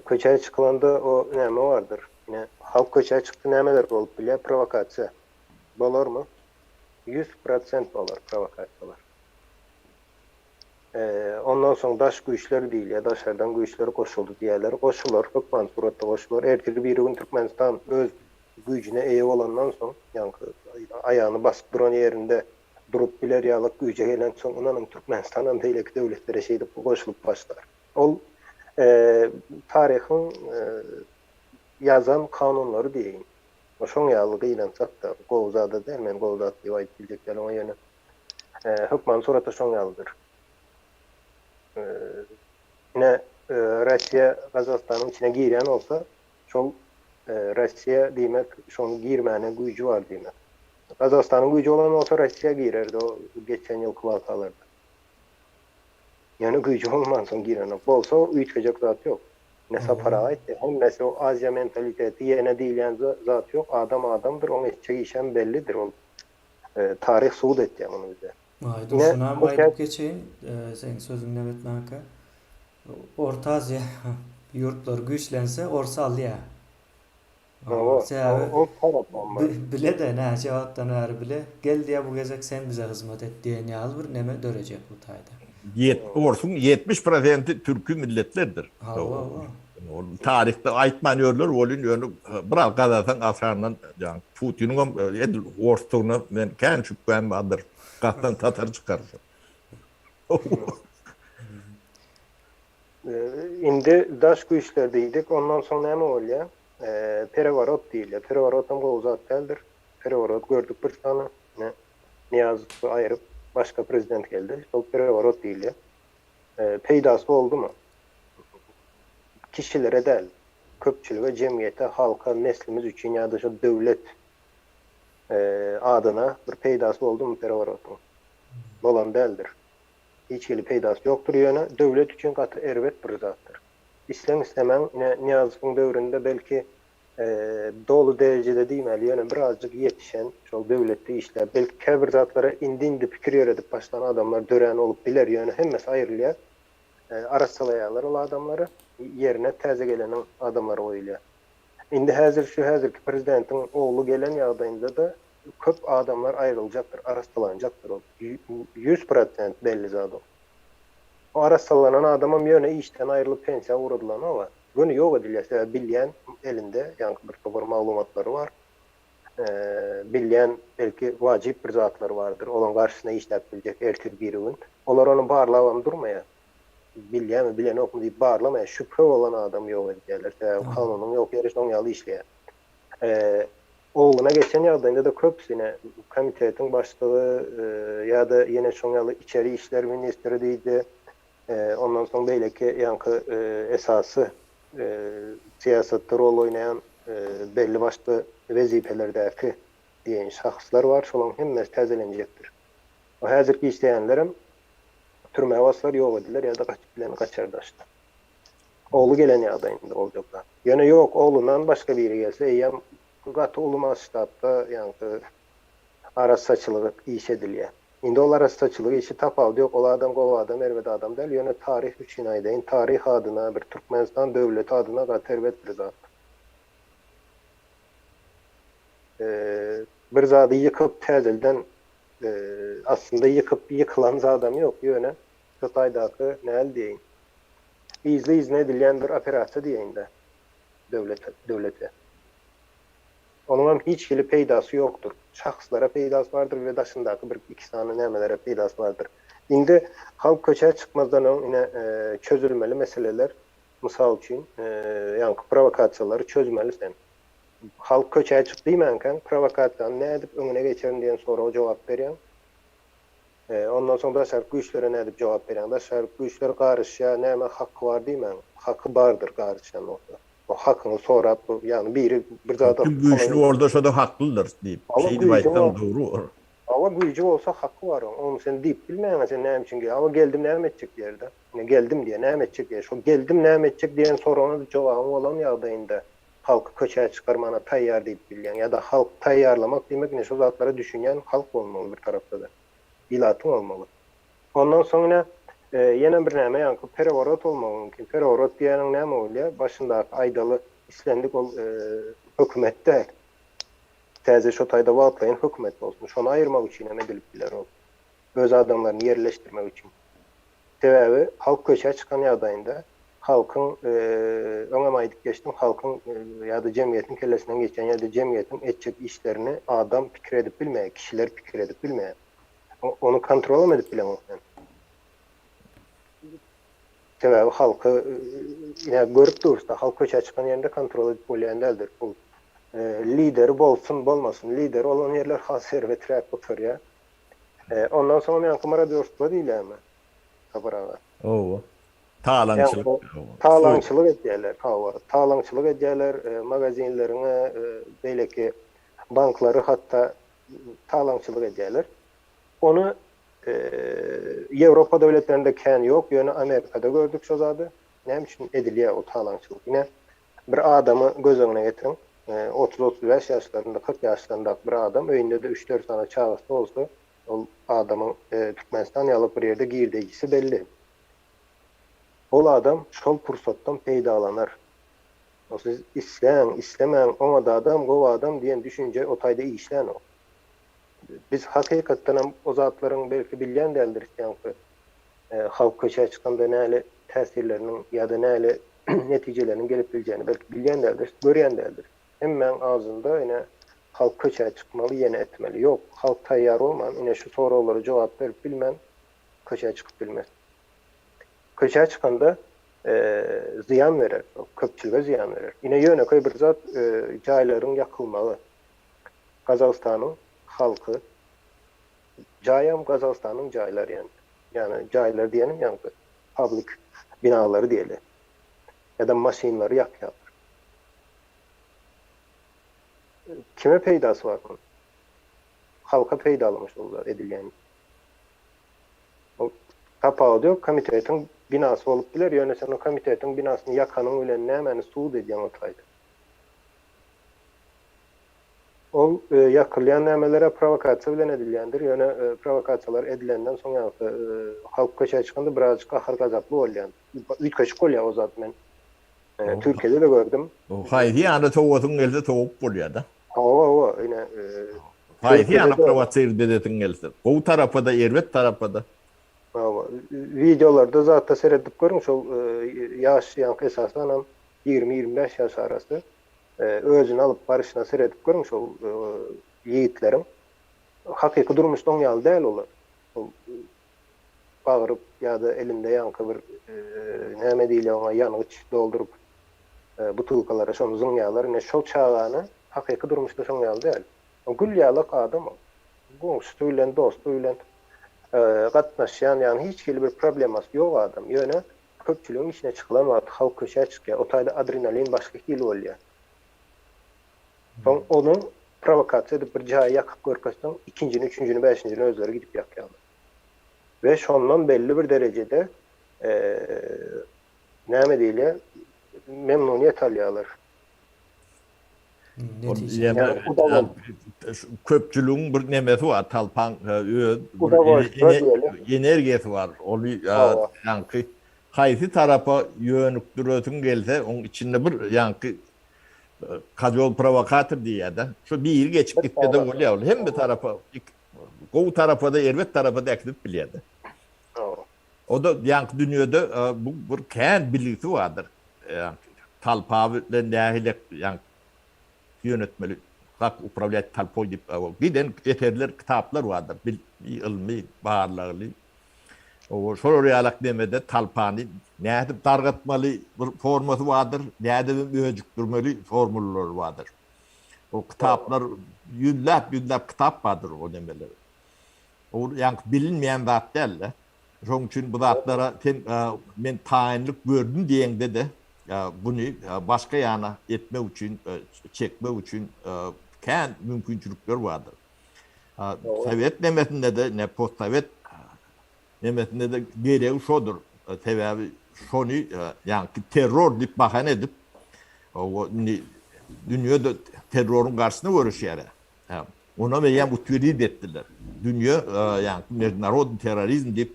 Köçä çykylanda o näme bardyr? Ine, halk köçä çykdy nämeler bolup bilýär? Prowokasiýa. Bolarmy? 100% bolar prowokasiýalar. Ondan soň daş güýçler diýilýär, daşardan güýçler goşuldy diýýärler. Goşular, hökman suratda goşular. Ertir birigün Türkmenistan öz güýjüne eýe bolandan soň, ýaňky aýagyny basyp duran ýerinde durup biler ýalyk güýje gelensoň, ynanyň Türkmenistanam beýleki döwletlere şeýdip goşulyp başlar. Ol taryhyň ýazan kanunlary diýeýin. Şoň ýaly gynansak-da, gowy zad-a däl, men gowy zat diýip aýdyp biljek däl oňa ýöne. Hökmany suratda şoň ýalydyr. Ine, Russiýa Gazagystanyň içine girýän bolsa, şol Russiýa diýmek, şoň girmäne güýji bar diýmek. Gazagystanyň güýji bolan bolsa, Russiýa girerdi o geçen ýylky wakalarda. Ýöne güýji bolmansoň girenok. Bolsa üýtgejek zat ýok. Ine Sapar aga aýtdy, hemmesi o Aziýa mentaliteti ýene diýilýän zat ýok, adam adamdyr, oň etjek işem bellidir, ol Taryh subut etýär muny bize. Aýdyň şunam aýdyp geçeýin, seň sözüňden etmäkä. Orta Aziýa ýurtlary güýçlense ors alýar. Hawa, Sebäbi ol tarapam bar. bile-de näçe wagtdan bäri bile, gel diýýär bu gezek sen bize hyzmat et diýen ýaly bir neme dörejek bu taýda. Orsuň 70 prosenti türki milletlerdir. Hawa, hawa. Ol taryhda aýtman ýörler welin ýöne biraz gazasaň aşagyndan ýa Putiniňem edil orsdugyna men kän şübhäm bardyr. Gazsaň tatar çykar. Indi daş güýçler diýdik, ondan soň näme bolýar? Pereworot diýilýär. Pereworot hem gowy zat däldir. Pereworot gördük bir sany. Ine, Nyýazowy aýryp, başga prezident geldi. Şol pereworot diýilýär. Peýdasy boldumy? Kişilere däl, köpçülige, jemgyýete, halka, neslimiz üçin ýa-da şo döwlet adyna bir peýdasy boldumy pereworotyň? Bolan däldir. Hiç hili peýdasy ýokdur, ýöne döwlet üçin gaty erbet bir zatdyr. Isleň-islemäň, ine, Nyýazowyň döwründe belki doly derejede diýmäli, ýöne birazjyk ýetişen, şol döwletde işläp, belki käbir zatlara indi-indi pikir ýöredip başlan adamlar dörän bolup biler, ýöne hemmesi aýrylýar. Arassalaýarlar ol adamlary, ýerine täze geleniň adamlary goýulýar. Indi häzir şu häzirki prezidentiň ogly gelen ýagdaýynda-da köp adamlar aýryljakdyr, arassalanjakdyr ol. 100% belli zat ol. O arassalanan adamam ýöne işden aýrylyp pensiýa ugradylanok-a. Göni ýok edilýär, sebäbi bilýän elinde ýaňky bir topar maglumatlary bar. Bilýän belki wajyp bir zatlary bardyr, olaň garşysyna işläp biljek ertir birigün. Olar ony barlabam durmaýar. Bilýärmi, bilenokmy diýip barlamaýar. Şübhe bolan adamy ýok edýärler. Sebäbi kanunyň ýok ýeri şoň ýaly işleýär. Ogluna geçen ýagdaýynda-da köpüsi ine komitetiň başlygy ýa-da ýene şoň ýaly içeri işler ministri diýdi. Ondan soň beýleki ýaňky esasy syýasatda rol oýnaýan belli başly wezipelerdäki diýen şahslar bar, şolaryň hemmesi täzelenjekdir. O häzirki işleýänlerem türmä baslar, ýok ediler ýa-da gaçyp bileni gaçar daşda. Ogly gelen ýagdaýynda boljak zat. Ýöne ýok, oglundan başga biri gelse, eýýäm gaty uly masştabda ýaňky arassaçylyk işi edilýär. Indi ol arassaçylyk işi tapawudy ýok, ol adam gowy adam, erbet adam däl, ýöne taryh üçin aýdaýyn, taryh adyna, bir Türkmenistan döwleti adyna gaty erbet bir zat. Bir zady ýykyp täzelden, aslynda ýykyp ýykylan zadam ýok, ýöne Hytaýdaky näl diýeýin, yzly-yzyna edilýän bir operasiýa diýeýin-dä döwlete, döwlete. Onuňam hiç hili peýdasy ýokdur. Şahslara peýdasy bardyr we daşyndaky bir iki sany nämelere peýdasy bardyr. Indi halk köçä çykmazdan öň ine çözülmeli meseleler, mysal üçin, ýaňky prowokasiýalary çözmeli sen. Halk köçä çyk diýmänkäň prowokasiýany nädip öňüne geçerin diýen soraga jogap berýäň. Ondan soň daşarky güýçlere nädip jogap berýäň? Daşarky güýçler garyşýar, näme haky bar diýmäň. Haky bardyr garyşýan bolsa. O hakyňy sorap, ýagny biri bir zada Kim güýçli bolsa şo-da haklydyr diýip, şeýdip aýtsaň dogry bolar. Hawa, güýji bolsa haky bar oň. Ony sen diýip bilmeýäň-ä sen näme üçin Hawa, geldim näme etjek diýer-de. Ine geldim diýer, näme etjek diýer. Şo geldim näme etjek diýen soragyna jogabyň bolan ýagdaýynda halky köçä çykarmana taýýar diýip bilýäň. Ýa-da halk taýýarlamak diýmek ine şo zatlara düşünýän halk bolmaly bir tarapda-da. Ilatyň bolmaly. Ondan soň ine ýene bir näme ýaňky pereworot bolmagy mümkin. Pereworot diýýäniň näme bolýar? Başyndaky aýdaly islendik ol hökümet däl. Täze şo taýda wagtlaýyn hökümet bolsun. Şony aýyrmak üçin hem edilip biler ol. Öz adamlaryny ýerleşdirmek üçin. Sebäbi halk köçä çykan ýagdaýynda halkyň öňem aýdyp geçdim, halkyň ýa-da jemgyýetiň kellesinden geçýän ýa-da jemgyýetiň etjek işlerini adam pikir edip bilmeýär, kişiler pikir edip bilmeýär. Ony kontrolam edip bileňok sen. Sebäbi halky ine görüp durusda, halk köçä çykan ýerinde kontrol edip bolýan däldir. Ol lideri bolsun, bolmasyn, lideri bolan ýerler has erbeträk gutarýar. Ondan soňam ýaňky marodýorstwo diýilýärmi? Sapar aga. Hawa. Talaňçylyk. Talaňçylyk edýärler. Hawa. Talaňçylyk edýärler, magazinleriňe, beýleki banklary hatda talaňçylyk edýärler. Ony Ýewropa döwletlerinde kän ýok, ýöne Amerikada gördük şo zady. Näme üçin edilýär o talaňçylyk? Ine, bir adamy göz öňüne getiriň. 30-35 ýaşlarynda, 40 ýaşlaryndaky bir adam, öýünde-de üç-dört sany çagasy bolsa, ol adamyň Türkmenistan ýaly bir ýerde girdejisi belli. Ol adam şol pursatdan peýdalanar. O siz isläň, islemäň, oňat adam, gowy adam diýen düşünje o taýda işlänok. Biz hakykatdanam o zatlaryň belki bilýän däldiris ýaňky halk köçä çykanda näli täsirleriniň ýa-da näli netijeleriniň gelip biljegini belki bilýän däldiris, görýän däldiris. Hemmäň agzynda ine halk köçä çykmaly, ýene etmeli. Ýok, halk taýýar bolman, ine şu soraglara jogap berip bilmän köçä çykyp bilmez. Köçä çykanda zyýan berer, köpçülige zyýan berer. Ine ýönekeý bir zat jaýlaryň ýakylmagy. Gazagystanyň halky jaýam Gazagystanyň jaýlary ýaly. Ýagny jaýlar diýenim ýaňky public binalary diýeli. Ýa-da maşynlary ýakýarlar. Kime peýdasy bar munuň? Halka peýdalymy şol zat edilýän iş? Tapawudy ýok, komitetiň binasy bolup biler, ýöne sen o komitetiň binasyny ýakanyň bilen nämäni subut edýäň o taýda? Ol ýakylýan nämeler-ä prowokasiýa bilen edilýändir, ýöne prowokasiýalar edilenden soň ýagty halk köçä çykanda birazajyk gahar-gazaply bolýan. Üýtgeşik bolýar o zat men. Türkiýede-de gördüm. Haýsy ýana sowasyň gelse sowup bolýar-da. Hawa, hawa, ine. Haýsy ýana prowosir edesiň gelse. Gowy tarapa-da, erbet tarapa-da. Hawa, wideolarda zatda seredip görüň, şol ýaş, ýaňky esasanam 20-25 ýaş arasy özüni alyp baryşyna seredip görüň şol ýigitleriň. Hakyky durmuşda oň ýaly däl olar. Ol bagyryp ýa-da elinde ýaňky bir näme diýilýär oňa ýangyç dolduryp butulkalara şony zyňýarlar. Ine şol çagany hakyky durmuşda şoň ýaly däl. O gül ýalak adam ol. Goňşusy bilen, dosty bilen gatnaşýan, ýagny hiç hili bir problemasy ýok adam. Ýöne köpçüligiň içine çykylan wagty halk köçä çykýar. O taýda adrenalin başga hili bolýar. Soň ony prowokasiýa edip bir jaýy ýakyp görkezseň, ikinjini, üçünjini, bäşinjini özleri gidip ýakýarlar. We şondan belli bir derejede näme diýilýär, memnuniýet alýarlar. Köpçüligiň bir nemesi bar, talpaň öz energiýasy bar. Ony ýaňky haýsy tarapa ýönükdiresiň gelse, oň içinde bir ýaňky Kazol prowokator diýýär-de. Şu biri geçip gitse-de bolýar ol. Hemme tarapa, gowy tarapa-da, erbet tarapa-da äkidip bilýär-de. O-da ýaňky dünýede bu bir kän bilgisi bardyr. Ýaňky talpa bilen nähili ýaňky ýönetmeli, kak upravlýat talpoý diýip giden eserler, kitaplar bardyr. Bilimi, ylmy, barlagly. Şolar ýalak nemede talpany nädip dargatmaly bir formasy bardyr, nädibem öjükdirmeli formulalary bardyr. O kitaplar ýüzläp-ýüzläp kitap bardyr o nemeler. O ýaňky bilinmeýän zat däl-de. Şonuň üçin bu zatlara sen men taýynlyk gördüm diýeňde-de buny başga ýana etmek üçin, çekmek üçin kän mümkinçilikler bardyr. Sowet nemesinde-de, ne postsowet nemesinde-de geregi şodur. Sebäbi şony ýaňky terror diýip bahana edip, indi dünýe-de terroryň garşysyna göreşýär. Onam eýýäm utwerid etdiler. Dünýe ýaňky mejdunarodnyý terrorizm diýip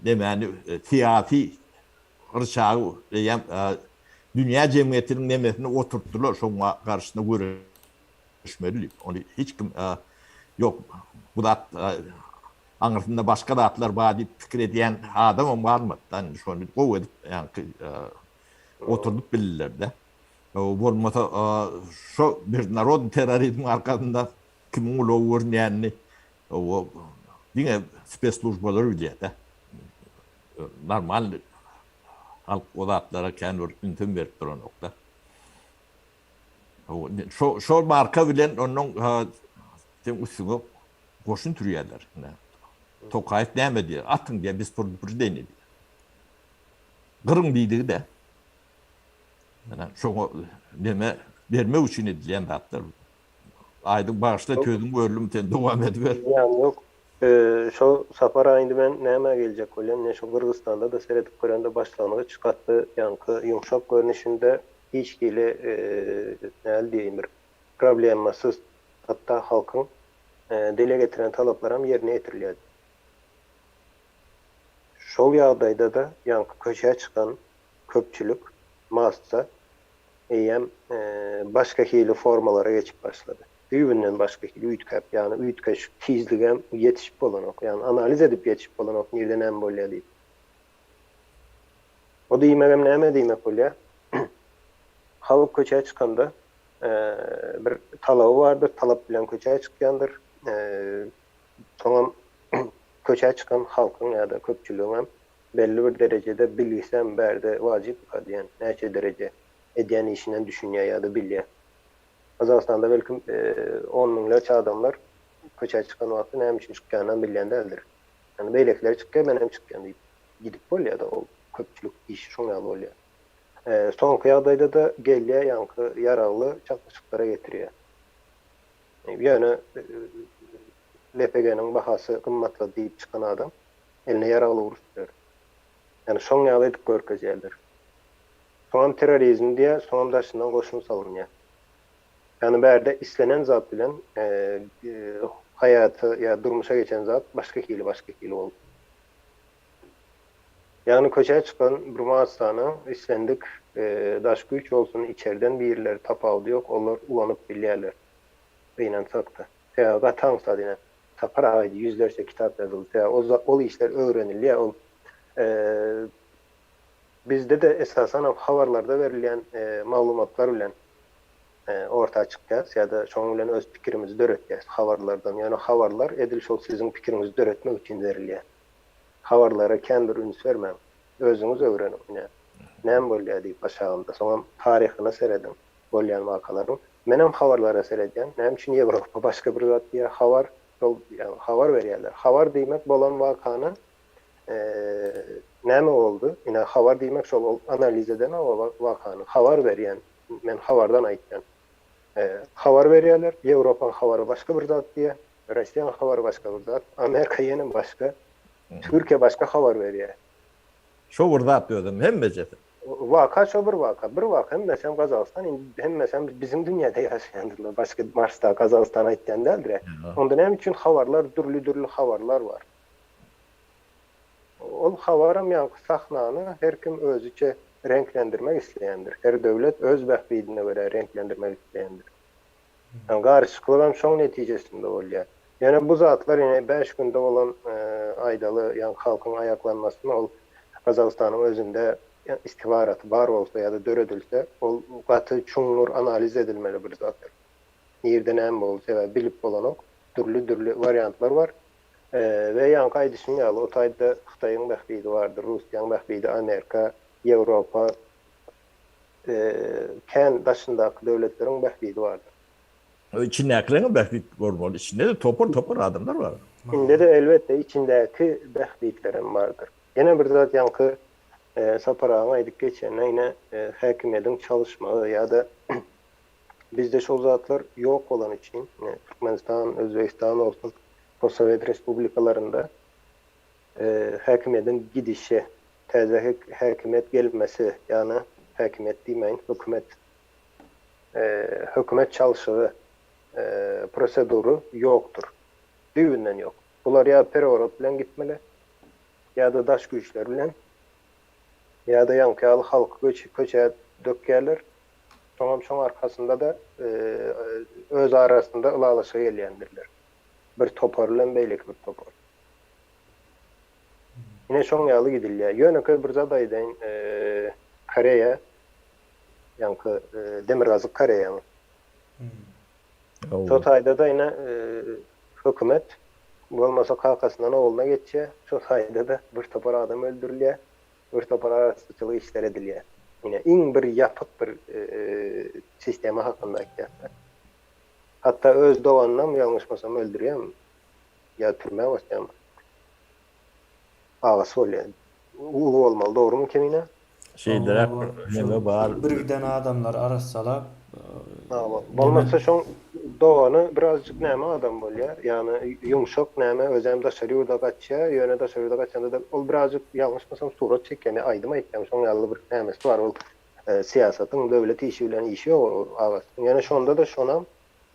nemäni syýasy ryçagy eýýäm dünýä jemgyýetiniň nemesine oturtdylar, şoň garşysyna göreşmeli diýip. Ony hiç kim ýok bu zat aňyrsynda başga zatlar bar diýip pikir edýän adamam galmady-da. Indi şony gowy edip ýaňky oturdyp bildiler-de. Bolmasa şo mejdunarodnyý terrorizmiň arkasynda kimiň ulagy görünýänini diňe spesslujbalar bilýär-de. Normalny halk o zatlara kän bir ünsem berip duranok-da. Şo şo marka bilen onnoň seň üstüňe goşun sürýärler. Tokaýew näme diýýär? Atyň diýýär, bez predupredeniýa diýýär. Gyryň diýdigi-de. Ýöne şoňa neme bermek üçin edilýän zatlar. Aýdyň bagyşla sözüňi böldüm sen dowam ediber. Zyýany ýok. Şo Sapar aga indi men nämä geljek bolýan ine şo Gyrgyzystanda-da seredip görende başlangyç gaty ýaňky ýumşak görnüşinde hiç hili näl diýeýin bir problemasyz hatda halkyň dile getiren talaplaram ýerine ýetirilýärdi. Şol ýagdaýda-da ýaňky köçä çykan köpçülik, massa, eýýäm başga hili formalara geçip başlady. Düýbünden başga hili üýtgäp, ýagny üýtgeşik tizligem ýetişip bolanok, ýagny analiz edip ýetişip bolanok nirde näme bolýar diýip. O diýmegem näme diýmek bolýar? Halk köçä çykanda bir talaby bardyr, talap bilen köçä çykýandyr. Soňam köçä çykan halkyň ýa-da köpçüligiňem belli bir derejede bilgisem bärde wajypmyka diýen, näçe dereje edýän işinden düşünýär ýa-da bilýär. Gazagystanda belkim on müňlerçe adamlar köçä çykan wagty näme üçin çykýanynam bilýän däldir. Ýagny beýlekiler çykýar, menem çykýan diýip gidip bolýar-da, ol köpçülik işi şoň ýaly bolýar. Soňky ýagdaýda-da gelýär ýaňky ýaragly çaknyşyklara getirýär. Ýöne LPG-niň bahasy gymmatlady diýip çykan adam eline ýaragly uruşýar. Ýagny şoň ýaly edip görkezýärler. Soňam terrorizm diýýär, soňam daşyndan goşun salynýar. Ýagny bärde islenen zat bilen haýata ýa durmuşa geçen zat başga hili başga hili boldy. Ýagny köçä çykan bir massany islendik daş güýç bolsun, içerden birileri tapawudy ýok, olar ulanyp bilýärler. Gynansak-da. Sebäbi gaty aňsat ine. Sapar aga aýdy, ýüzlerçe kitap ýazyldy. Sebäbi ol işler öwrenilýär. Ol bizde-de esasanam habarlarda berilýän maglumatlar bilen orta çykýarys ýa-da şonuň bilen öz pikirimizi döretýäris habarlardan. Ýöne habarlar edil şol siziň pikiriňizi döretmek üçin berilýär. Habarlara kän bir üns bermäň. Özüňiz öwreniň ine. Näme bolýar diýip aşagynda. Soňam taryhyna serediň bolýan wakalaryň. Menem habarlara seredýän. Näme üçin Ýewropa başga bir zat diýýär. Habar şol ýagny habar berýärler. Habar diýmek bolan wakany näme boldy? Ine habar diýmek şol ol analiz eden o wakany. Habar berýän. Men habardan aýtýan. Habar berýärler. Ýewropaň habary başga bir zat diýýär. Russiýanyň habary başga bir zat, Amerika ýene başga, Türkiýe başga habar berýär. Şo bir zat özem hemmejesi. Waka şo bir waka, bir waka hemmesem Gazagystan indi hemmesem biziň dünýäde ýaşaýandyrlar başga Marsda Gazagystan aýtýan däldir. Onda näme üçin habarlar dürli dürli habarlar bar. Ol habaram ýaňky sahnany her kim özüçe reňklendirmek isleýändir. Her döwlet öz bähbidine görä reňklendirmek isleýändir. Garyşyklygam şoň netijesinde bolýar. Ýöne bu zatlar ine bäş günde bolan aýdaly ýaňky halkyň aýaklanmasyny ol Gazagystanyň özünde istihbaraty bar bolsa ýa-da döredilse ol gaty çuňňur analiz edilmeli bir zatdyr. Nirde näme boldy sebäbi bilip bolanok. Dürli dürli wariantlar bar. We ýaňky aýdyşym ýaly o taýda Hytaýyň bähbidi bardyr, Russiýaň bähbidi, Amerika, Ýewropa kän daşyndaky döwletleriň bähbidi bardyr. Içindäkileriňem bähbit bolmaly. Içinde-de topar-topar adamlar bar. Içinde-de elbetde içindäki bähbitlerem bardyr. Ýene bir zat ýaňky Sapar agaň aýdyp geçenine ine häkimiýediň çalyşmagy ýa-da bizde şol zatlar ýok bolany üçin ine Türkmenistan, Özbegistan bolsun postsowet respublikalarynda häkimiýediň gidişi, täze häkimiýet gelmesi, ýagny häkimiýet diýmäýin, hökümet, hökümet çalşygy prosedury ýokdur. Düýbünden ýok. Bular ýa pereworot bilen gitmeli, ýa-da daş güýçler bilen, ýa-da ýaňky ýaly halky köçä dökýärler. Soňam şoň arkasynda-da öz arasynda ylalaşyga gelýändirler. Bir topar bilen beýleki bir topar. Ine şoň ýaly gidilýär. Ýönekeý bir zat aýdaýyn, Koreýa, ýaňky Demirgazyk Koreýanyň. Şo taýda-da ine hökümet bolmasa kakasyndan ogluna geçýär. Şo taýda-da bir topar adam öldürilýär, bir topar arassaçylyk işleri edilýär. Ine iň bir ýapyk bir sistema hakynda aýtýas-da. Hatda öz doganynam ýalňyşmasam öldürýärmi? Ýa türmä basýarmy? Agasy bolýar. Uly bolmaly dogrymy Kemine? Şeýleräk bir neme bar. Bir giden adamlary arassalap. Bolmasa şoň dogany birazjyk näme adam bolýar. Ýagny ýumşak näme özem daşary ýurda gaçýar. Ýöne daşary ýurda gaçanda-da ol birazjyk ýalňyşmasam surat çekýär ýa aýdym aýtýarmy şoň ýaly bir nämesi bar ol syýasatyň döwlet işi bilen işi ýok ol agasynyň. Ýöne şonda-da şonam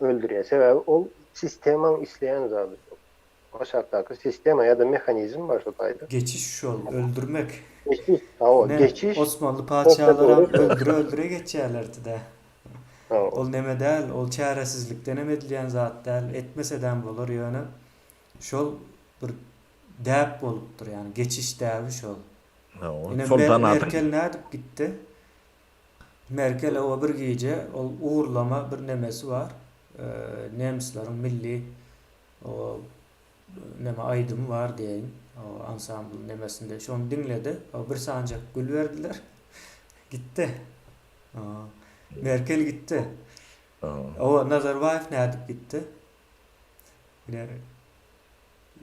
öldürýär. Sebäbi ol sistemaň isleýän zady şol. Aşakdaky sistema ýa-da mehanizm bar şo taýda. Geçiş şol, öldürmek. Geçiş, hawa, geçiş. Osmanly patyşalaram öldüre-öldüre geçýärlerdi-dä. Ol neme däl, ol çäresizlikdenem edilýän zat däl, etmesedem bolar, ýöne şol bir däp bolupdyr, ýagny geçiş däbi şol. Ine Merkel nädip gitdi? Merkel oba bir gije ol ugurlama bir nemesi bar. Nemsleriň milli o neme aýdymy bar diýeýin. O ansambl nemesinde şony diňledi. O bir sanjak gül berdiler. Gitdi. Merkel gitdi. O Nazarbaýew nädip gitdi? Ine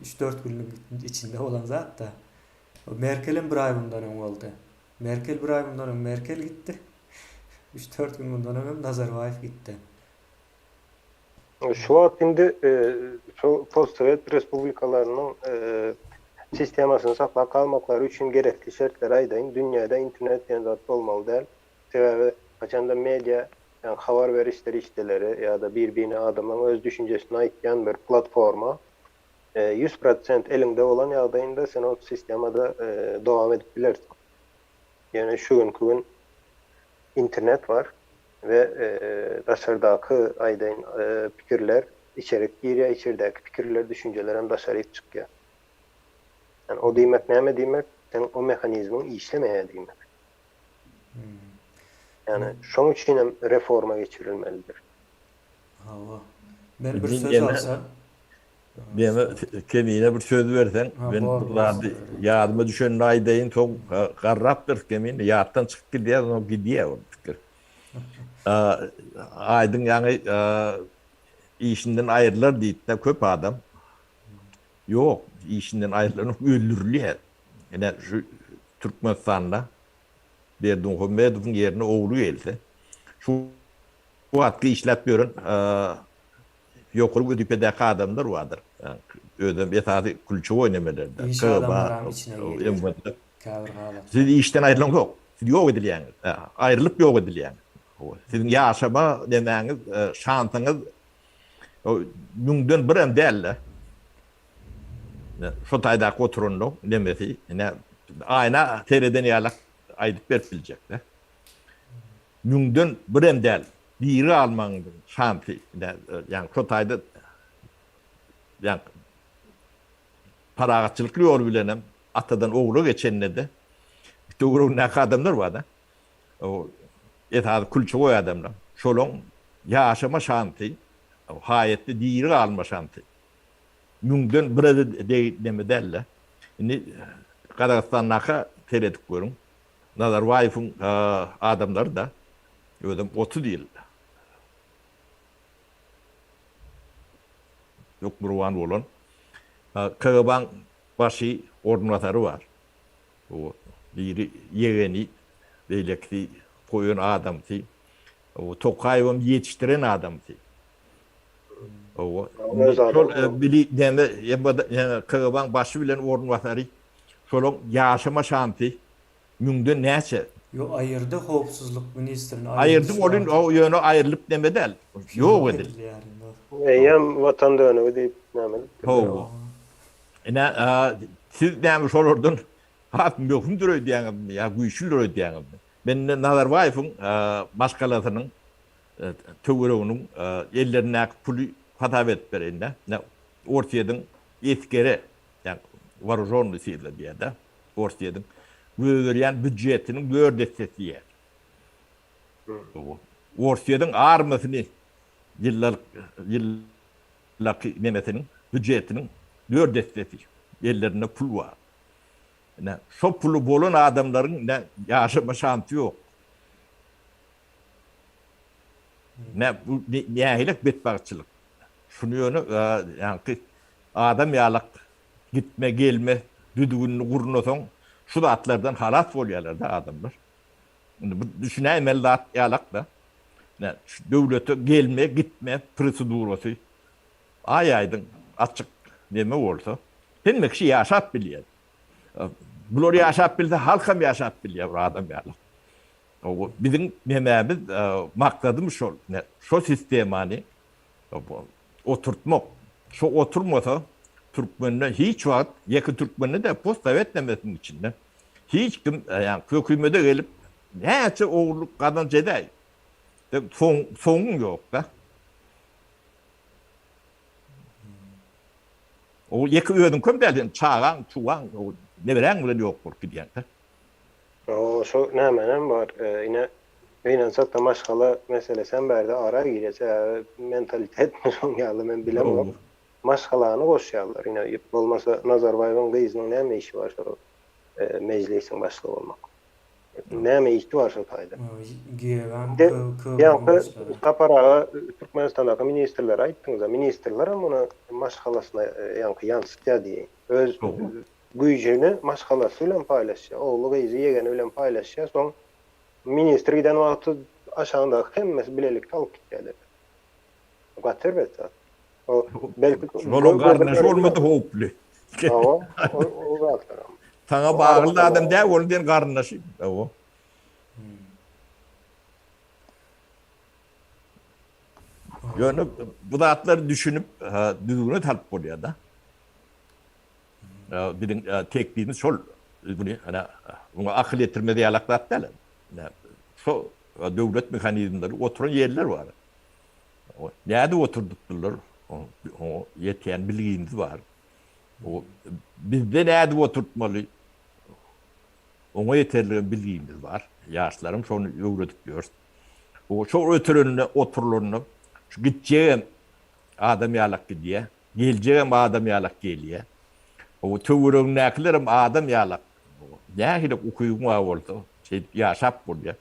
3-4 günlük içinde bolan zat-da. Merkelem bir aý mundan öň boldy. Merkel bir aý mundan öň Merkel gitdi. Üç-dört gün mundan öňem Nazarbaýew gitdi. Şu wagt indi şu postsowet respublikalarynyň sistemasyny saklap galmaklary üçin gerekli şertleri aýdaýyn. Dünýäde internet diýen zat bolmaly däl. Sebäbi haçanda media, ýagny habar beriş serişdeleri ýa-da bir-birine adamlaryň öz düşünjesini aýtýan bir platforma. 100% eliňde bolan ýagdaýynda sen o sistemada dowam edip bilersiň. Ýöne şu günki gün internet bar we daşardaky aýdaýyn pikirler içerik girýär, içeridäki pikirler, düşünjeler hem daşaryk çykýar. Ýani o diýmek näme diýmek? Seň o mehanizmiň işlemeýär diýmek. Ýani şoň üçin hem reforma geçirilmelidir. Hawa. Men bir söz alsam. Meni Kemine bir söz berseň, men bir zady ýadyma düşenini aýdaýyn, soň garrapdyrys Kemine, ýatdan çykyp gidýär, soň gidýär ol pikir. Aýdyň ýaňy işinden aýrylar diýdi-de köp adam. Ýok, işinden aýrylanok, öldürilýär. Ine şu Türkmenistanda Berdimuhamedowyň ýerine ogly gelse, şu wagtky işläp ýören ýokary wezipedäki adamlar bardyr. Özem esasy klýuçewoý nemelerde. Iş adamlaram içine girýär käbir halatda. Siz işden aýrylaňzok. Siz ýok edilýäňiz. Aýrylyp ýok edilýäňiz. Siziň ýaşama nemäňiz, şansyňyz müňden birem däl-de. Şo taýdaky oturanyň nemesi, ine, aýna sereden ýalak aýdyp berip biljek-de. Müňden birem däl, diri galmagyň şansy, ýagny şo taýda ýagny parahatçylykly ýol bilenem atadan ogla geçende-de töweregindäki adamlar bar-da, esasy külçegoý adamlar, şolaň ýaşama şansy, haýatda diri galma şansy müňden bire-de deý neme däl-de. Indi Gazagystandaky seredip görüň. Nazarbaýewiň adamlary-da, özem 30 ýyl hökmürowan bolan KGB-niň başy orunbasary bar. Biri ýegeni, beýlekisi goýan adamsy. Tokaýewem ýetişdiren adamsy. Şol bili näme KGB-niň başy bilen orunbasary şolaň ýaşama şansy müňden näçe? Ýok aýyrdy howpsuzlyk ministrini aýyrdy Aýyrdy welin o ýöne aýrylyp neme däl ýok edildi. Eýýäm watan dönügi diýip näme edipdir. Hawa. Ine siz näme şolardan has möhümdir öýdýäňizmi ýa güýçlüdir öýdýäňizmi? Men indi Nazarbaýewiň maşgalasynyň töwereginiň ellerindäki puly hasap edip bereýin-dä. Ine Orsýetiň esgeri Ýagny waružonnyý sila diýýär-de, Orsýetiň goýberýän býudžetiniň dört essesi diýýär. Orsýetiň armiýasyny ýyllyk ýyllaky nemesiniň býudžetiniň dört essesi ellerinde pul bar. Ine, şo puly bolan adamlaryň ine ýaşama şansy ýok. Ine, bu nähili betbagtçylyk. Şuny ýöne ýaňky Adam ýalak gitme gelme düzgünini gurnasaň şu zatlardan halas bolýarlarda adamlar. Indi bu düşünäýmeli zat ýalak-da. Ine şu döwlete gelme gitme prosedurasy aý-aýdyň açyk neme bolsa hemme kişi ýaşap bilýär. Bular ýaşap bilse halkam ýaşap bilýär bir adam ýalak. Biziň nemämiz maksadymyz şol. Şo sistemany oturtmak. Şo oturmasa türkmende hiç wagt, ýeke türkmende däl, postsowet nemesiniň içinde hiç kim, ýagny hökümede gelip näçe ogurlyk gazanç edäý, soň soňuň ýok-da. O ýeke özüňkem däl, sen çagaň, çugaň, neberäň bilen ýok bolup gidýäň-de. O şo nämenem bar, ine Gynansak-da maşgala meselesem bärde ara girýär. Sebäbi mentalitetmi şoň ýaly men bilemok. Maşgalany goşýarlar. Ine bolmasa Nazarbaýewiň gyzynyň näme işi bar şo mejlisiň başlygy bolmak. Näme işi bar şo taýda. Giýewem Ýaňky Sapar aga Türkmenistandaky ministrleri aýtdyňyza. Ministrlerem muny maşgalasyna ýaňky ýansydýar diýeýin. Öz güýjüni maşgalasy bilen paýlaşýar. Ogly gyzy ýegeni bilen paýlaşýar. Soň Ministr giden wagty aşagyndaky hemmesi bilelikde alyp gitýärler. Gaty erbet zat. O belki Şolaň garyndaşy bolmasa howply. Hawa, o zatlaram. Saňa bagly adam däl, ol sen garyndaşy. Hawa. Ýöne bu zatlary düşünip, düzgüne salyp bolýar-da. Biziň teklibimiz şol. Muny ine muňa akyl ýetirmez ýalak zat däl. Ine şo döwlet mehanizmleri oturan ýerler bar. Nädip oturdypdyrlar, oňa ýetýän bilgimiz bar. Bizde nädip oturtmaly, oňa ýeterligem bilgimiz bar. Ýaşlaram şony öwredip ýörüs. Şo ötüreninde, oturylanda şu gitjegem adam ýalak gidýär, geljegem adam ýalak gelýär. Töweregindäkilerem adam ýalak. Nähili ukybyň bar bolsa, şeýdip ýaşap bolýar.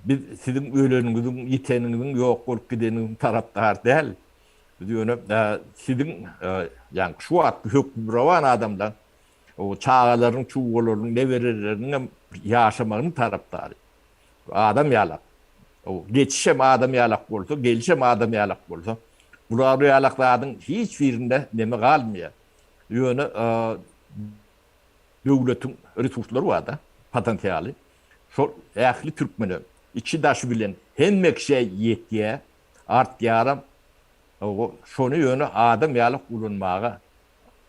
Biz siziň öleniňiziň, ýiteniňiziň, ýok bolup gideniňiziň tarapdary däl. Biz ýöne siziň, ýagny şu wagtky hökmürowan adamlaryň çagalarynyň, çugalarynyň, nebereleriniň hem ýaşamagynyň tarapdary. Adam ýalak. Geçişem adam ýalak bolsa, gelişem adam ýalak bolsa, bular ýalak zadyň hiç birinde neme galmaýar. Ýöne döwletiň resurslary bar-da, potensialy. Şol ähli türkmene içi-daşy bilen hemme kişä ýetýär, artýaram. Şony ýöne adam ýalak ulanmaga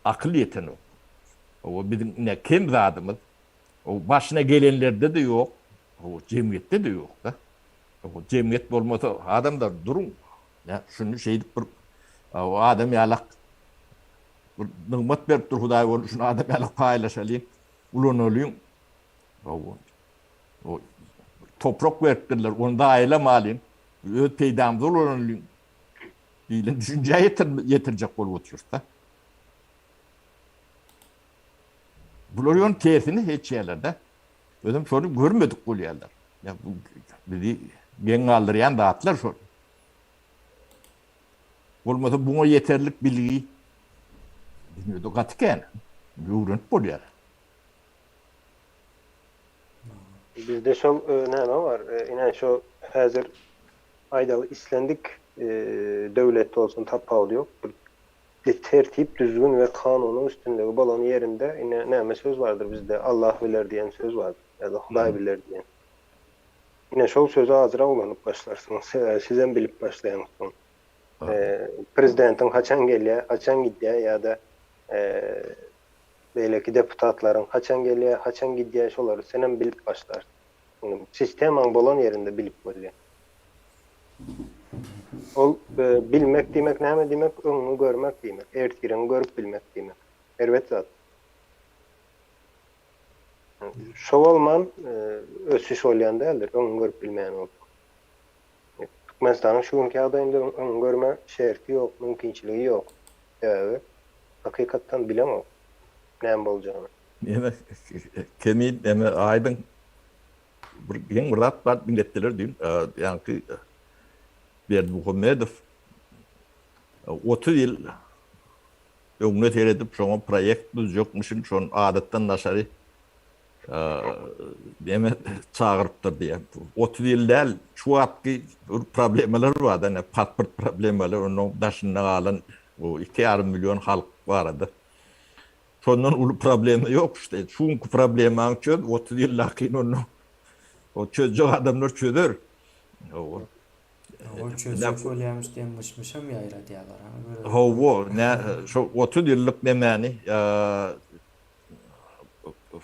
akyl ýetenok. Biziň ine kem zadymyz başyna gelenlerde-de ýok, jemgyýetde-de ýok-da. Jemgyýet bolmasa adamlar duruň, şuny şeýdip bir adam ýalak bir nygmat berip dur Hudaý ony şuny adam ýalak paýlaşalyň, ulanalyň. Toprak beripdirler, ony zaýalamalyň, öz peýdamyza ulanalyň diýlen düşünjä ýetirjek bolup otyrys-da. Bular ýöne tersini seçýärler-de. Özem şony görmedik bolýarlar. Ýa bu bizi geň galdyrýan zatlar şol. Bolmasa buňa ýeterlik bilgi dünýede gaty kän. Öwrenip bolýar. Bizde şol näme bar? Ine şo häzir aýdaly islendik döwletde bolsun tapawudy ýok. Bir tertip düzgün we kanunyň üstünligi bolan ýerinde ine näme söz bardyr bizde Allah biler diýen söz bardyr ýa-da Hudaý biler diýen. Ine şol sözi azrak ulanyp başlarsyňyz sebäbi sizem bilip başlaýaňyz soň. Prezidentiň haçan gelýär, haçan gidýär ýa-da beýleki deputatlaryň haçan gelýär, haçan gidýär şolary senem bilip başlarsyň. Sistemaň bolan ýerinde bilip bolýar. Ol bilmek diýmek näme diýmek? Öňüňi görmek diýmek, ertiriňi görüp bilmek diýmek. Erbet zat. Şo bolman ösüş bolýan däldir, öňüňi görüp bilmeýän bolsaň. Türkmenistanyň şu günki ýagdaýynda öňüňi görme şerti ýok, mümkinçiligi ýok. Sebäbi hakykatdan bileňok näme boljagyny. Ýene Kemil, eme aýdyň Bir geň bir zat bar diňletdiler düýn. Ýaňky Berdimuhamedow 30 ýyl öňüne seredip şoňa proýekt düzjekmişin, şony adatdan daşary neme çagyrypdyr diýýär. 30 ýyl däl, şu wagtky bir problemalar bar da, pasport problemalar, onuň daşynda galan bu 2,5 million halk barada. Şondan uly problema ýok işte. Şu günki problemaňy çöz, 30 ýyldakyn onda o çözjek adamlar çözer. Hawa. Ol çözjek bolýarmyş diýen myş-myşam ýaýradýarlar. Hawa, nä şo 30 ýyllyk nemäni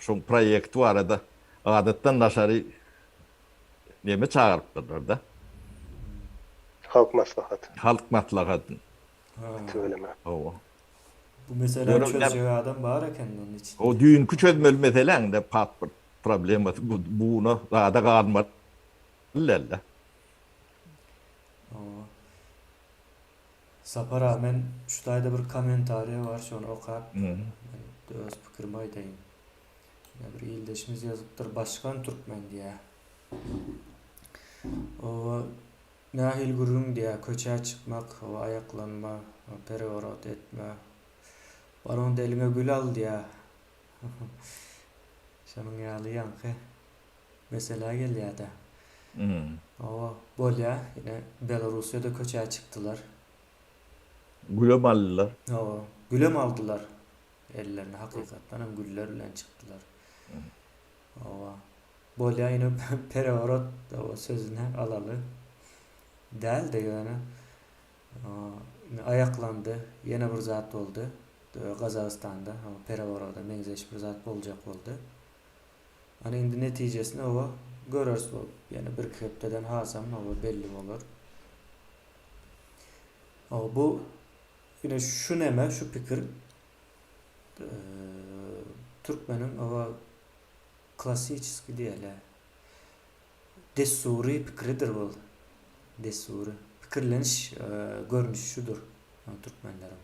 şoň proýekti barada adatdan daşary neme çagyrypdyrlar-da. Halk maslahaty. Halk maslahatyny. Tüweleme. Hawa. Bu meseläni çözjek adam bar eken munuň içinde. O düýnki çözmeli meseläň-de pasport problemasy bu buna zada galmaly dälde. Hawa. Sapar aga men şu taýda bir kommentariýa bar şony okap men öz pikirimi aýdaýyn. Ine bir ildeşimiz ýazypdyr Başkan türkmen diýýär. Oba Nähili gürrüň diýýä, köçä çykmak, hawa, aýaklanma, pereworot etme. Bar onda eliňe gül al diýýä. Şonuň ýaly ýaňky meselä gelýä-dä. Hawa, bolýa, ine, Belarussiýada köçä çykdylar. Gülem aldylar. Hawa, gülem aldylar ellerine, hakykatdanam güller bilen çykdylar. Hawa. Bolýa ýöne pereworot sözüni alaly däldi ýöne aýaklandy ýene bir zat boldy. Gazagystanda pereworoda meňzeş bir zat boljak boldy. Ana indi netijesini oba göreris bol. Ýene birki hepdeden hasam oba belli bolar. O bu ine şu neme şu pikir türkmeniň oba klassiçeskiý diýeli dessury pikiridir bul. Dessury pikirleniş görnüşi şudur türkmenleriň.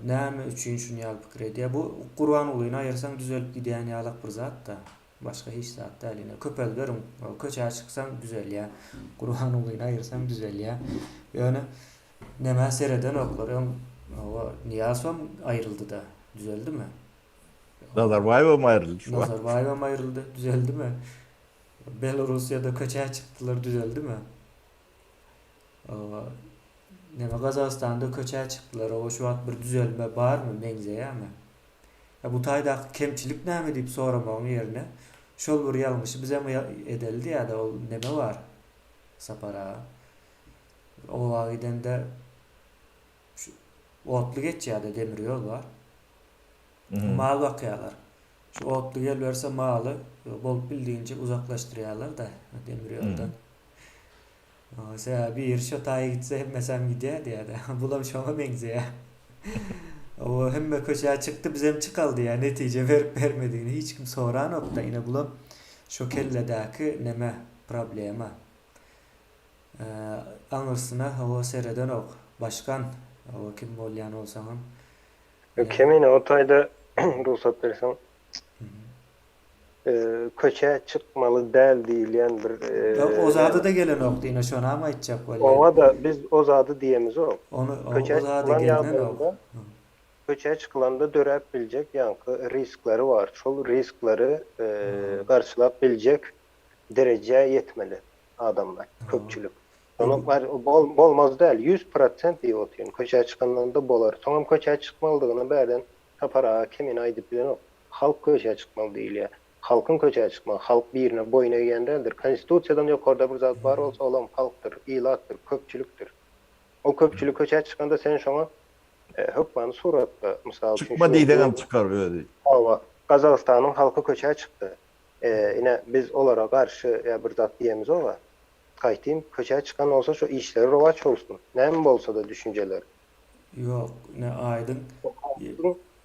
Näme üçin şuny ýaly pikir edýär? Bu Gurbangulyny aýyrsaň düzelip gidýän ýalak bir zat-da. Başga hiç zat däl ine. Köpelderiň. Köçä çyksaň düzelýär. Gurbangulyny aýyrsaň düzelýär. Ýöne nämä seredenoklar. Öň hawa Nyýazowam aýryldy-da. Düzeldimi? Nazarbaýewem aýryldy şu wagt. Nazarbaýewem aýryldy. Düzeldimi? Belorussiýada köçä çykdylar düzeldimi? Neme Gazagystanda köçä çykdylar oba şu wagt bir düzelme barmy meňzeýämi? Ýa bu taýdaky kemçilik näme diýip soramagyň ýerine şol bir ýalňyşy bizem edeli diýýädä ol neme bar Sapar aga. Oba gidende şu otly geçýädä demir ýol bar. Mal bakýalar. Şu otly geliberse maly bolup bildiginçe uzaklaşdyrýalar-da demir ýoldan. Sebäbi biri şo taýa gitse hemmesem gidýär diýýär-de. Bulam şoňa meňzeýär. O hemme köçä çykdy bizem çykaly diýýär. Netije berip bermedigini hiç kim soranok-da. Ine bulam şo kelledäki neme problema. Aňyrsyna hawa seredenok. Başkan hawa kim bolýan bolsaňam. Kemine o taýda rugsat berseň köçä çykmaly däl diýilýän bir Ýok o zada-da gelenokdy ine şonam aýtjak bolýan. Oňa-da biz o zady diýemizok. Ony o zada gelinenok. Köçä çykylanda döräp biljek ýaňky riskleri bar. Şol riskleri garşylap biljek derejä ýetmeli adamlar, köpçülik. Şonuň bolmaz däl, 100% diýip otyryn. Köçä çykandan-da bolar. Soňam köçä çykmalydygyny bärden Sapar aga kemini aýdyp bilenok. Halk köçä çykmaly diýilýär. Halkyň köçä çykmagy, halk birine boýun egýän däldir. Konstitusiýadan ýokarda bir zat bar bolsa, olam halkdyr, ilatdyr, köpçülikdir. Ol köpçülik köçä çykanda sen şoňa hökmany suratda, mysal üçin, Çykma diýseňem çykar özi. Hawa, Gazagystanyň halky köçä çykdy. Ine, biz olara garşy ýa bir zat diýemizog-a. Gaýtym, köçä çykan bolsa şo işleri rowaç bolsun. Näme bolsa-da düşünjeleri. Ýok, ine aýdyň.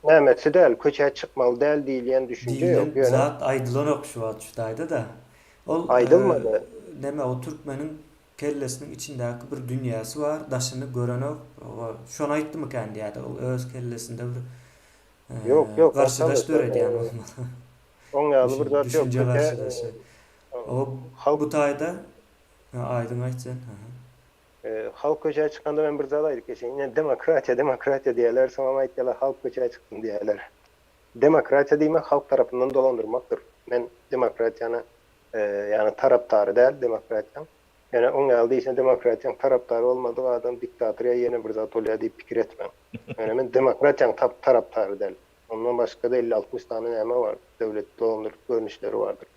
Nämesi däl, köçä çykmaly däl diýilýän düşünje ýok, Diýlen ýöne. zat aýdylanok şu wagt şu taýda-da. Ol Aýdylmady. neme o türkmeniň kellesiniň içindäki bir dünýäsi bar, daşyny görenok. Şony aýtdymykan diýýär-de, ol öz kellesinde bir Ýok, ýok, garşydaş döredýän bolmaly. Oň ýaly bir zat ýok. Düşünje garşydaşy. O bu taýda aýdyň aýt sen. Halk köçä çykanda men bir zat aýdyp geçeýin. Ine demokratiýa, demokratiýa diýýärler, soňam aýtýarlar halk köçä çyksyn diýýärler. Demokratiýa diýmek halk tarapyndan dolandyrmakdyr. Men demokratiýany ýagny tarapdary däl demokratiýaň. Ýöne oň ýaly diýse demokratiýaň tarapdary bolmadyk adam diktator ýa ýene bir zat bolýar diýip pikir etmäň. Ýöne men demokratiýaň tarapdary däl. Ondan başga-da 50-60 sany näme bar, döwlet dolandyryş görnüşleri bardyr.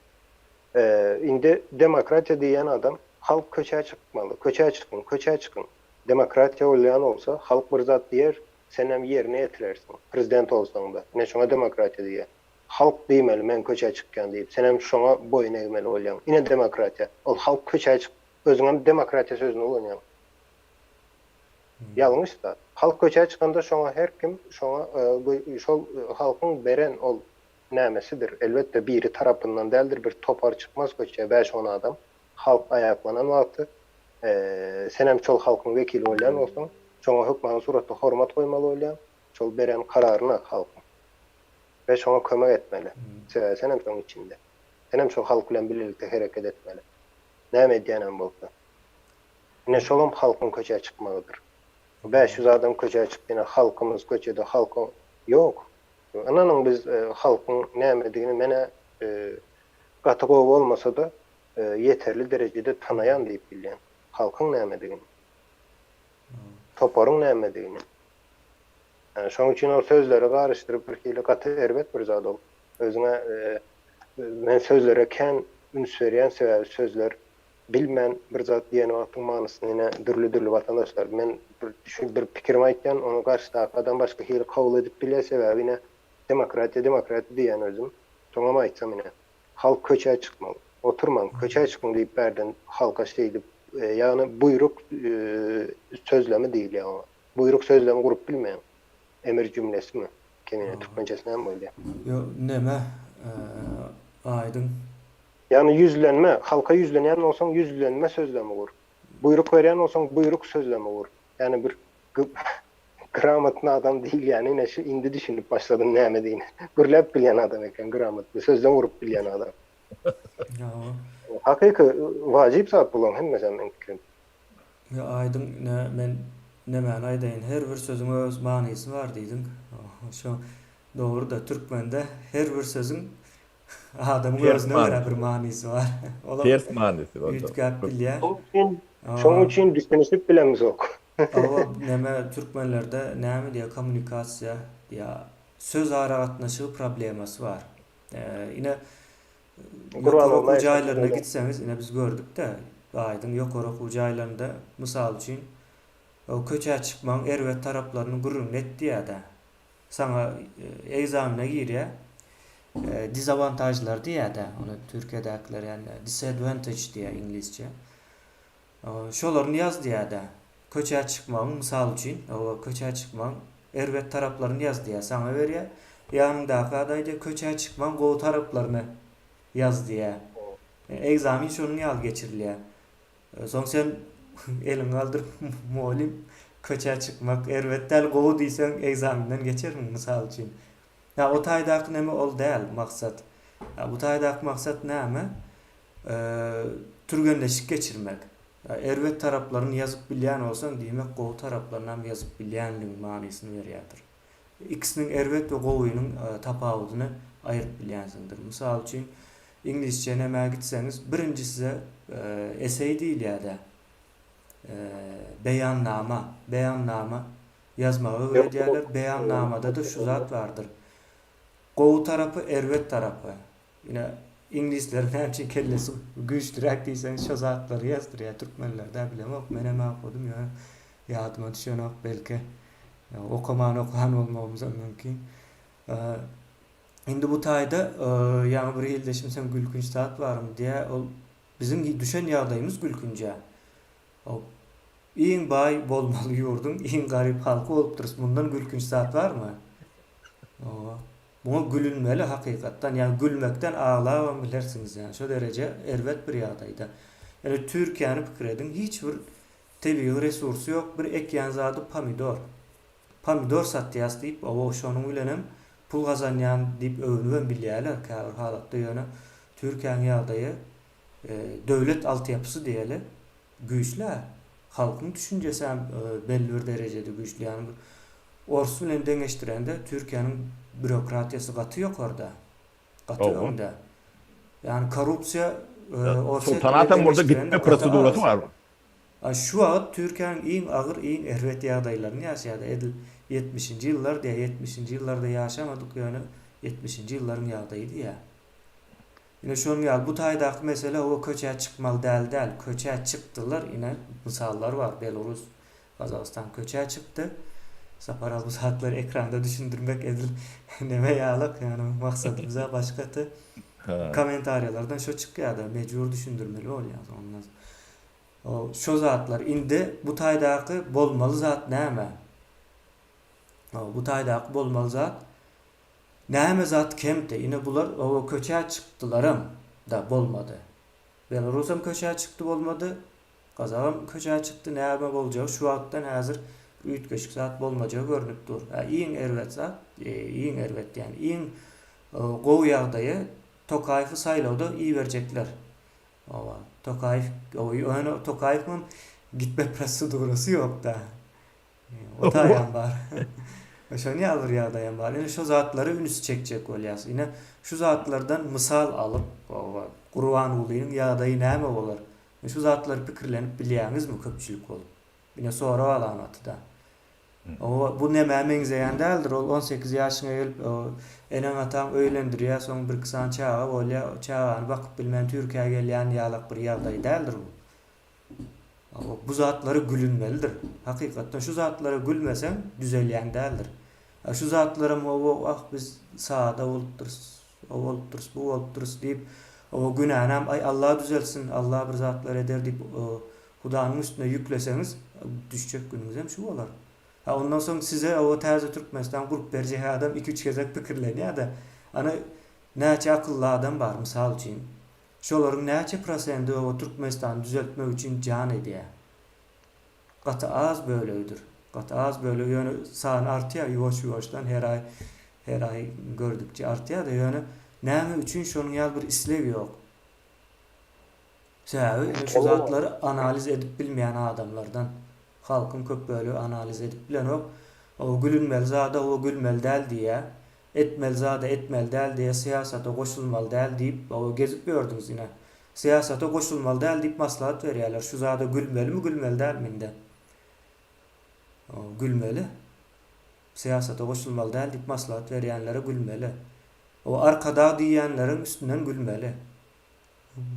Indi demokratiýa diýýän adam halk köçä çykmaly, köçä çykyň, köçä çykyň. Demokratiýa bolýan bolsa, halk bir zat diýer, senem ýerine ýetirersiň, prezident bolsaň-da. Ine şoňa demokratiýa diýýär. Halk diýmeli men köçä çykýan diýip, senem şoňa boýun egmeli bolýaň. Ine demokratiýa. Ol halk köçä çyk, özüňem demokratiýa sözüni ulanýaň. Ýalňyş zat. Halk köçä çykanda şoňa her kim şoňa şol halkyň beren ol nämesidir. Elbetde biri tarapyndan däldir bir topar çykmaz köçä bäş-on adam. Halk aýaklanan wagty senem şol halkyň wekili bolýan bolsaň, şoňa hökmany suratda hormat goýmaly bolýaň, şol beren kararyna halkyň. We şoňa kömek etmeli. Sebäbi senem şoň içinde. Senem şol halk bilen bilelikde hereket etmeli. Näme edýänem bolsa. Ine şolam halkyň köçä çykmagydyr. 500 adam köçä çykdy ine halkymyz köçede halkyň ýok. Ynanyň biz halkyň nämedigini menä gaty gowy bolmasa-da ýeterli derejede tanaýan diýip bilýän. Halkyň nämedigini. Toparyň nämedigini. Ýani şoň üçin ol sözleri garyşdyryp bir hili gaty erbet bir zat ol. Özüňe men sözlere kän üns berýän sebäbi sözler. Bilmän bir zat diýen wagtyň manysyny ine dürli-dürli watandaşlar men bir düşün bir pikirimi aýtýan ony garşydaky adam başga hili kabul edip bilýär sebäbi ine demokratiýa demokratiýa diýýän özüm soňam aýtsam ine halk köçä çykmaly oturmaň köçä çykyň diýip bärden halka şeýdip ýagny buýruk sözlemi diýilýär oňa buýruk sözlemi gurup bilmeýäň emir jümlesimi kemine türkmençesi näme bolýar. Ýo neme aýdyň Ýagny ýüzlenme, halka ýüzlenýän bolsaň ýüzlenme sözlemi gur. Buýruk berýän bolsaň buýruk sözlemi gur. Ýagny bir gramotny adam diýilýäni ine şu indi düşünip başladym nämedigini. Gürläp bilýän adam eken gramotny, sözlem gurup bilýän adam. Hakyky wajyp zat bulaň hemmesem meň pikirim. Ýa aýdyň ine men nemäni aýdaýyn her bir sözüň öz manysy bar diýdiň. Şo dogry-da türkmende her bir sözüň Adamyň Ters özüne görä manysy bir bar. manysy bar. Olam Ters manysy bar. üýtgäp bilýär. Şoň üçin, şoň üçin düşünişip bilemzok. Hawa, neme türkmenlerde näme diýýär, kommunikasiýa diýýär, söz aragatnaşygy problemasy bar. Ine, ýokary okuw jaýlaryna gitseňiz, ine biz gördük-de, aýdyň ýokary okuw jaýlarynda, mysal üçin, köçä çykmagyň erbet taraplaryny gürrüňini et diýýär-de. Saňa egzamine girýär. Dizawantažlar diýýär-dä, ony Türkiýedäkiler ýagny disadvantage diýýär iňlisçe. Şolaryny ýaz diýýär-dä. Köçä çykmagyň, mysal üçin, hawa, köçä çykmagyň erbet taraplaryny ýaz diýýär, saňa berýär. Ýanyňdaky ada aýdýar, köçä çykmagyň gowy taraplaryny ýaz diýýär. Egzamin şonuň ýaly geçirilýär. Soň sen eliňi galdyryp mugallym köçä çykmak erbet däl gowy diýseň egzaminden geçermiň mysal üçin. Ýa o taýdaky neme ol däl maksat. Ýa bu taýdaky maksat näme? Türgenleşik geçirmek. Ýa erbet taraplaryny ýazyp bilýän bolsaň diýmek gowy taraplarynam ýazyp bilýänligiň manysyny berýärdir. Ikisiniň erbet we gowynyň tapawudyny aýryp bilýänsiňdir. Mysal üçin, iňlisçe nämä gitseňiz, birinji size essay diýilýär-de, beýannama, beýannama ýazmagy öwredýärler. Beýannamada-da şu zat bardyr. Gowy tarapy, erbet tarapy. Ine, iňlisleriň näme üçin kellesi güýçlüräk diýseňiz, şo zatlary ýazdyrýar. Türkmenlerde bilemok, menem okadym, ýöne ýadyma düşenok, belki okaman okan bolmagymyzam mümkin. Indi bu taýda ýaňy bir ildeşim sen gülkünç zat barmy diýýär, ol biziň düşen ýagdaýymyz gülkünj-ä. Iň baý bolmaly ýurduň iň garyp halky bolupdyrys, mundan gülkünç zat barmy? Muňa gülünmeli hakykatdan, ýagny gülmekden aglabam bilersiňiz ýagny şo dereje erbet bir ýagdaýda. Ýöne Türkiýäni pikir ediň hiç bir tebigy resursy ýok bir ekýän zady pomidor. Pomidor satýas diýip owo şonuň bilenem pul gazanýan diýip öwünibem bilýäler käbir halatda ýöne Türkiýäň ýagdaýy döwlet altyapysy diýeli güýçli-ä. Halkyň düşünjesem belli bir derejede güýçli. Ýagny bir ors bilen deňeşdirende Türkiýäniň bürokratiýasy gaty ýokarda. Gaty öňde. Ýagny korrupsiýa Orsýet bilen Sultanatam bolsa deňeşdirende gitme gaty prosedurasy az. bar. A şu wagt Türkiýäniň iň agyr, iň erbet ýagdaýlaryny ýaşaýar. Edil ýetmişinji ýyllar diýýär. Ýetmişinji ýyllarda ýaşamadyk ýöne ýetmişinji ýyllaryň ýagdaýy diýýär. Ine şonuň ýaly bu taýdaky mesele oba köçä çykmaly däl däl köçä çykdylar ine mysallar bar Belorus Gazagystan köçä çykdy Sapar aga bu zatlary ekranda düşündirmek edil neme ýalak ýagny maksadymyza başgaty kommentariýalardan şo çykýada mejbur düşündirmeli bolýar ondan şo zatlar indi bu taýdaky bolmaly zat näme bu taýdaky bolmaly zat Näme zat kemdi, ine bular oba köçä çykdylaram da bolmady. Belarusam köçä çykdy bolmady, gazagam köçä çykdy näme boljagy şu wagtdan häzir bir üýtgeşik zat bolmajagy görnüp dur. Hä iň erbet zat, iň erbet diýýän iň gowy ýagdaýy Tokaýewi saýlawda iberjekler. Oba Tokaýew ýöne Tokaýewiňem gitme prosedurasy ýokda. O taýam bar. Şony ýaly bir ýagdaýam bar. Ine şo zatlary üns çekjek bolýas. Ine şu zatlardan mysal alyp, Gurbangulynyň ýagdaýy näme bolar? Şu zatlary pikirlenip bilýäňizmi köpçülik bolup? Ine sorag alamaty-da. Oba bu nämä meňzeýän däldir. Ol 18 ýaşyňa gelip, eneň-ataň öýlendirýär, soň birki sany çaga bolýar, çagany bakyp bilmän Türkiýä gelýän ýalak bir ýagdaý däldir bu. Bu zatlara gülünmelidir. Hakykatdan şu zatlara gülmeseň düzelýän däldir. Şu zatlaram hawa ah biz sada bolupdyrys, o bolupdyrys, bu bolupdyrys diýip, o günänam aý Allah düzeltsin, Allah bir zatlar eder diýip Hudanyň üstüne ýükleseňiz düşjek günüňizem şu bolar. A ondan soň size o täze Türkmenistan gurup berjek adam iki-üç gezek pikirlenýär-de, ana näçe akylly adam bar mysal üçin. Şolaryň näçe prosendi o Türkmenistany düzeltmek üçin jan edýär? Gaty az bölegidir. Gaty az bölegi ýöne sany artýar ýuwaş-ýuwaşdan her aý her aý gördükçe artýar-da ýöne näme üçin şonuň ýaly bir isleg ýok? Sebäbi ine şu zatlary analiz edip bilmeýän adamlardan. Halkyň köp bölegi analiz edip bilenok. O gülünmeli zada o gülmeli däl diýýär. Etmeli zada etmeli däl diýýär, syýasata goşulmaly däl diýip o gezip ýördüňiz ine. Syýasata goşulmaly däl diýip maslahat berýärler. Şu zada gülmelimi gülmeli dälmi indi? O gülmeli. Syýasata goşulmaly däl diýip maslahat berýänlere gülmeli. O arkadag diýýänleriň üstünden gülmeli.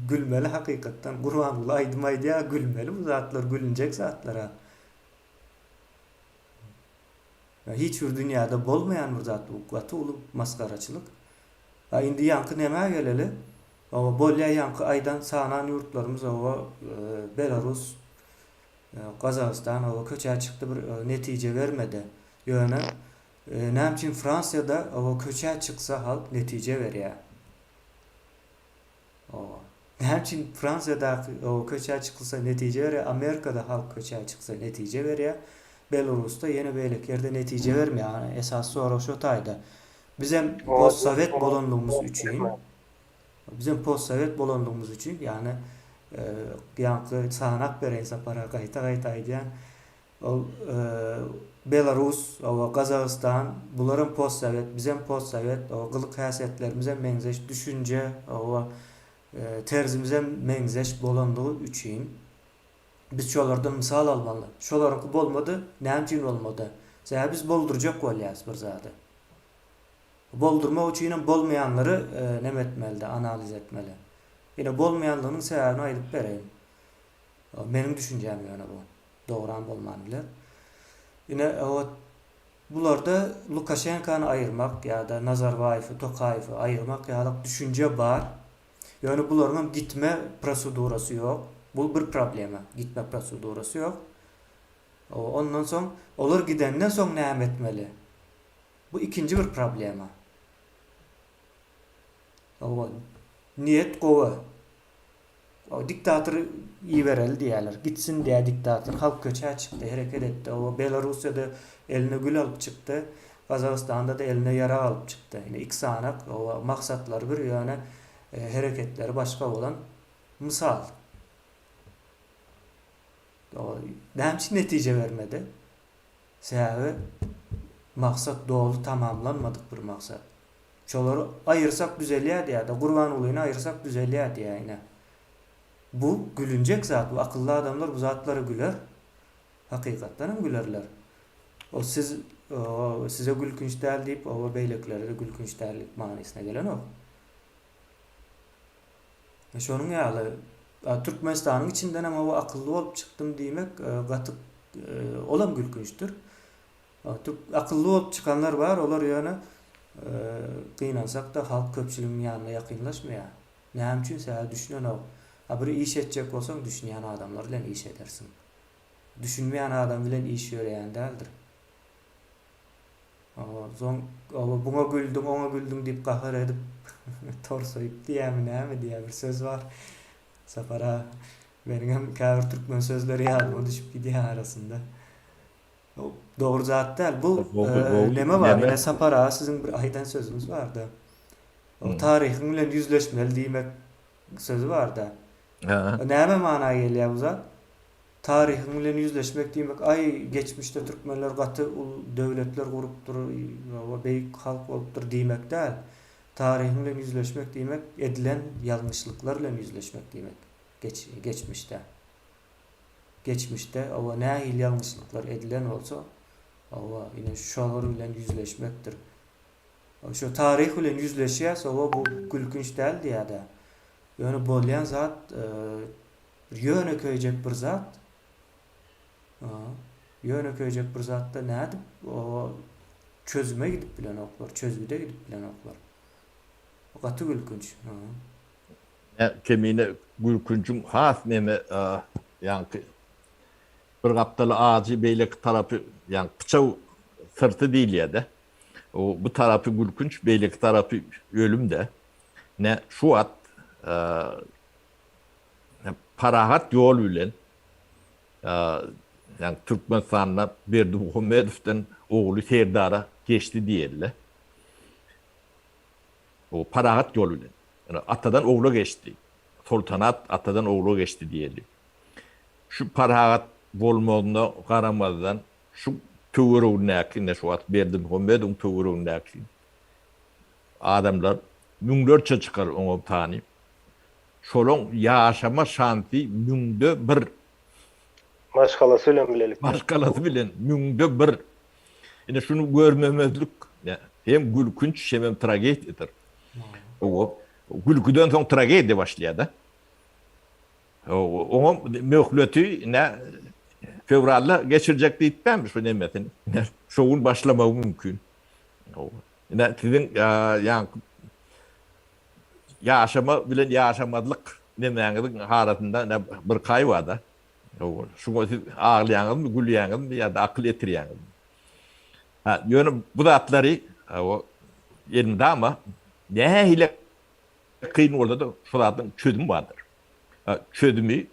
Gülmeli hakykatdan Gurbanguly aýdym aýdýar gülmeli bu zatlar gülünjek zatlara. Hiç bir dünýäde bolmaýan bir zat bu gaty uly masgaraçylyk. A indi ýaňky nämä geleli? Hawa bolýa ýaňky aýdan sanan ýurtlarymyz hawa Belarus, Gazagystan hawa köçä çykdy bir netije bermedi. Ýöne näme üçin Fransiýada hawa köçä çyksa halk netije berýär. Hawa. Näme üçin Fransiýadaky hawa köçä çykylsa netije berýär, Amerikada halk köçä çyksa netije berýär, Belarusda ýene beýleki ýerde netije bermeýär. Ana esasy sorag şo taýda. Bizem postsowet bolanlygymyz üçin bizem postsowet bolanlygymyz üçin ýagny ýaňky sanap bereýin Sapar aga gaýta-gaýta aýdýan. Ol Belarus, hawa, Gazagystan, bularam postsowet, bizem postsowet, hawa, gylyk-häsiýetlerimizem meňzeş, düşünje, hawa, terzimizem meňzeş bolanlygy üçin biz şolardan mysal almaly. Şolaryňky bolmady, näme üçin bolmady? Sebäbi biz boldurjak bolýarys bir zady. Boldurmak üçinem bolmaýanlary neme etmeli-de, analiz etmeli. Ine, bolmaýanlygynyň sebäbini aýdyp bereýin. Meniň düşünjäm ýöne bu. Dogram bolman biler. Ine ot bularda Lukaşenkany aýyrmak ýa-da Nazarbaýewi, Tokaýewi aýyrmak ýalyk düşünje bar. Ýöne bularyňam gitme prosedurasy ýok. Bu bir problema. Gitme prosedurasy ýok. Ondan soň olar gidenden soň näme etmeli? Bu ikinji bir problema. Hawa, niýet gowy. Diktatory ibereli diýýärler. Gitsin diýýär diktator. Halk köçä çykdy, hereket etdi. Oba Belarussiýada eline gül alyp çykdy. Gazagystanda-da eline ýarag alyp çykdy. Ine iki sanak, oba maksatlary bir, ýöne hereketleri başga bolan mysal. Näme üçin netije bermedi? Sebäbi maksat doly tamamlanmadyk bir maksat. Şolary aýyrsak düzelýär diýýär-de, Gurbangulyny aýyrsak düzelýär diýýär ine. Bu gülünjek zat, bu akylly adamlar bu zatlara güler. Hakykatdan hem gülerler. O siz size gülkünç däl diýip, oba beýlekilere-de gülkünç däl manysyna gelenok. Şonuň ýaly Türkmenistanyň içinden hem oba akylly bolup çykdym diýmek gaty olam gülkünçdir. Akylly bolup çykanlar bar, olar ýöne gynansak-da halk köpçüliginiň ýanyna ýakynlaşmaýar. Näme üçin? Sebäbi düşünenok. A bir iş etjek bolsaň düşünýän adamlar bilen iş edersiň. Düşünmeýän adam bilen iş ýöreýän däldir. Soň buňa güldüň, oňa güldüň diýip gahar edip torsaýyp diýýärmi näme diýýär bir söz bar. Sapar aga meniňem käbir türkmen sözleri ýadyma düşüp gidýär arasynda. Dogry zat däl. Bu neme bar? Ine Sapar aga siziň bir aýdan sözüňiz bardy. O taryhyň bilen ýüzleşmeli diýmek sözi barda. Näme mana gelýär bu zat? Taryhyň bilen ýüzleşmek diýmek, aý geçmişde türkmenler gaty uly döwletler gurupdyr, beýik halk bolupdyr diýmek däl. Taryhyň bilen ýüzleşmek diýmek, edilen ýalňyşlyklar bilen ýüzleşmek diýmek geçmişde. Geçmişde oba nähili ýalňyşlyklar edilen bolsa, oba ine şolar bilen ýüzleşmekdir. Şo taryh bilen ýüzleşýäs, oba bu gülkünç däl diýýär-dä. Ýöne bolýan zat bir ýönekeýjek bir zat. Ýönekeýjek bir zatda nädip çözüme gidip bilenoklar, çözgüde gidip bilenoklar. Bu gaty gülkünç. Kemine gülkünjiň has neme ýaňky bir gapdaly ajy beýleki tarapy ýaňky pyçak syrty diýilýär-de. O bu tarapy gülkünç, beýleki tarapy ölüm-de. Ine şu wagt parahat ýol bilen ýagny Türkmenistanda Berdimuhamedowdan ogly Serdara geçdi diýeli. O parahat ýol bilen. Ýöne atadan ogla geçdi. Soltanat atadan ogla geçdi diýeli. Şu parahat bolmagyna garamazdan şu töweregindäki ine şu wagt Berdimuhamedowyň töweregindäki adamlar müňlerçe çykar oňa sany. Şolaň ýaşama şansy müňde bir. Maşgalasy bilen bilelikde. Maşgalasy bilen müňde bir. Ine şuny görmemezlik hem gülkünç hemem tragediýadyr. Owa, gülküden soň tragediýa başlaýar-da. Oňa möhleti ine fewralda geçirjek diýipdämi şu nemesini. Şo gün başlamagy mümkin. Ine siziň ýaňky ýaşama bilen ýaşamazlyk nemäňiziň arasynda ine bir kaý bar-da. Şuňa siz aglaýaňyzmy, gülýäňizmi ýa-da akyl ýetirýäňizmi? Ha, ýöne bu zatlary elmydama nähili kyn bolsa-da şu zadyň çözümi bardyr. Çözümi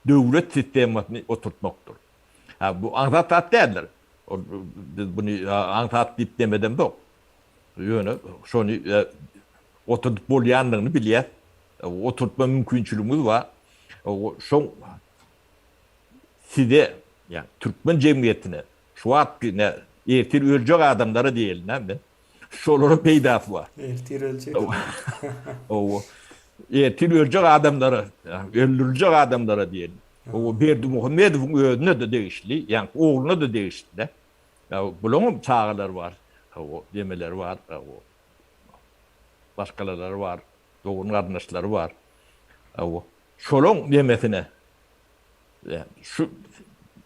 döwlet sistemasyny oturtmakdyr. Ha, bu aňsat zat däldir. Biz buny aňsat diýip demedemzok. Ýöne şony oturdyp bolýandygyny bilýäs. Oturtma mümkinçiligimiz bar. Şoň size, ýagny türkmen jemgyýetine şu wagtky ine ertir öljek adamlara diýelim-dä men. Şolara peýdasy bar. Ertir öljek. Hawa. Ertir öljek adamlara, öldüriljek adamlara diýelim. Hawa, Berdimuhamedowyň özüne-de degişli, ýagny ogluna-da degişli-dä. Bulaňam çagalary bar, hawa, demeleri bar, hawa, maşgalalary bar, dogan-garyndaşlary bar. Hawa, şolaň demesine şu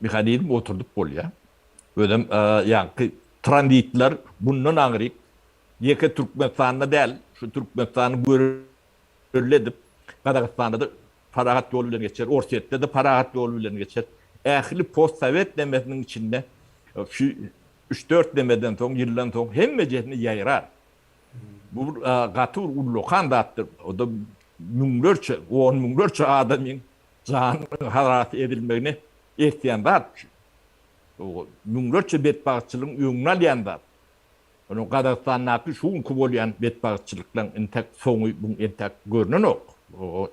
mehanizmi oturdyp bolýar. Özem ýaňky tranzitler bundan aňryk ýeke Türkmenistanda däl, şu Türkmenistany görelde edip, Gazagystanda-da parahat ýol bilen geçer, Orsýetde-de parahat ýol bilen geçer. Ähli postsowet nemesiniň içinde şu üç-dört nemeden soň, ýyldan soň hemmejesine ýaýrar. Bu bir gaty bir ullakan zatdyr. O-da müňlerçe, on müňlerçe adamyň janynyň halas edilmegine eltýän zat. Müňlerçe betbagtçylygyň öňüni alýan zat. Onuň Gazagystandaky şu günki bolýan betbagtçylyklaryň entek soňy bu entek görnenok. Bu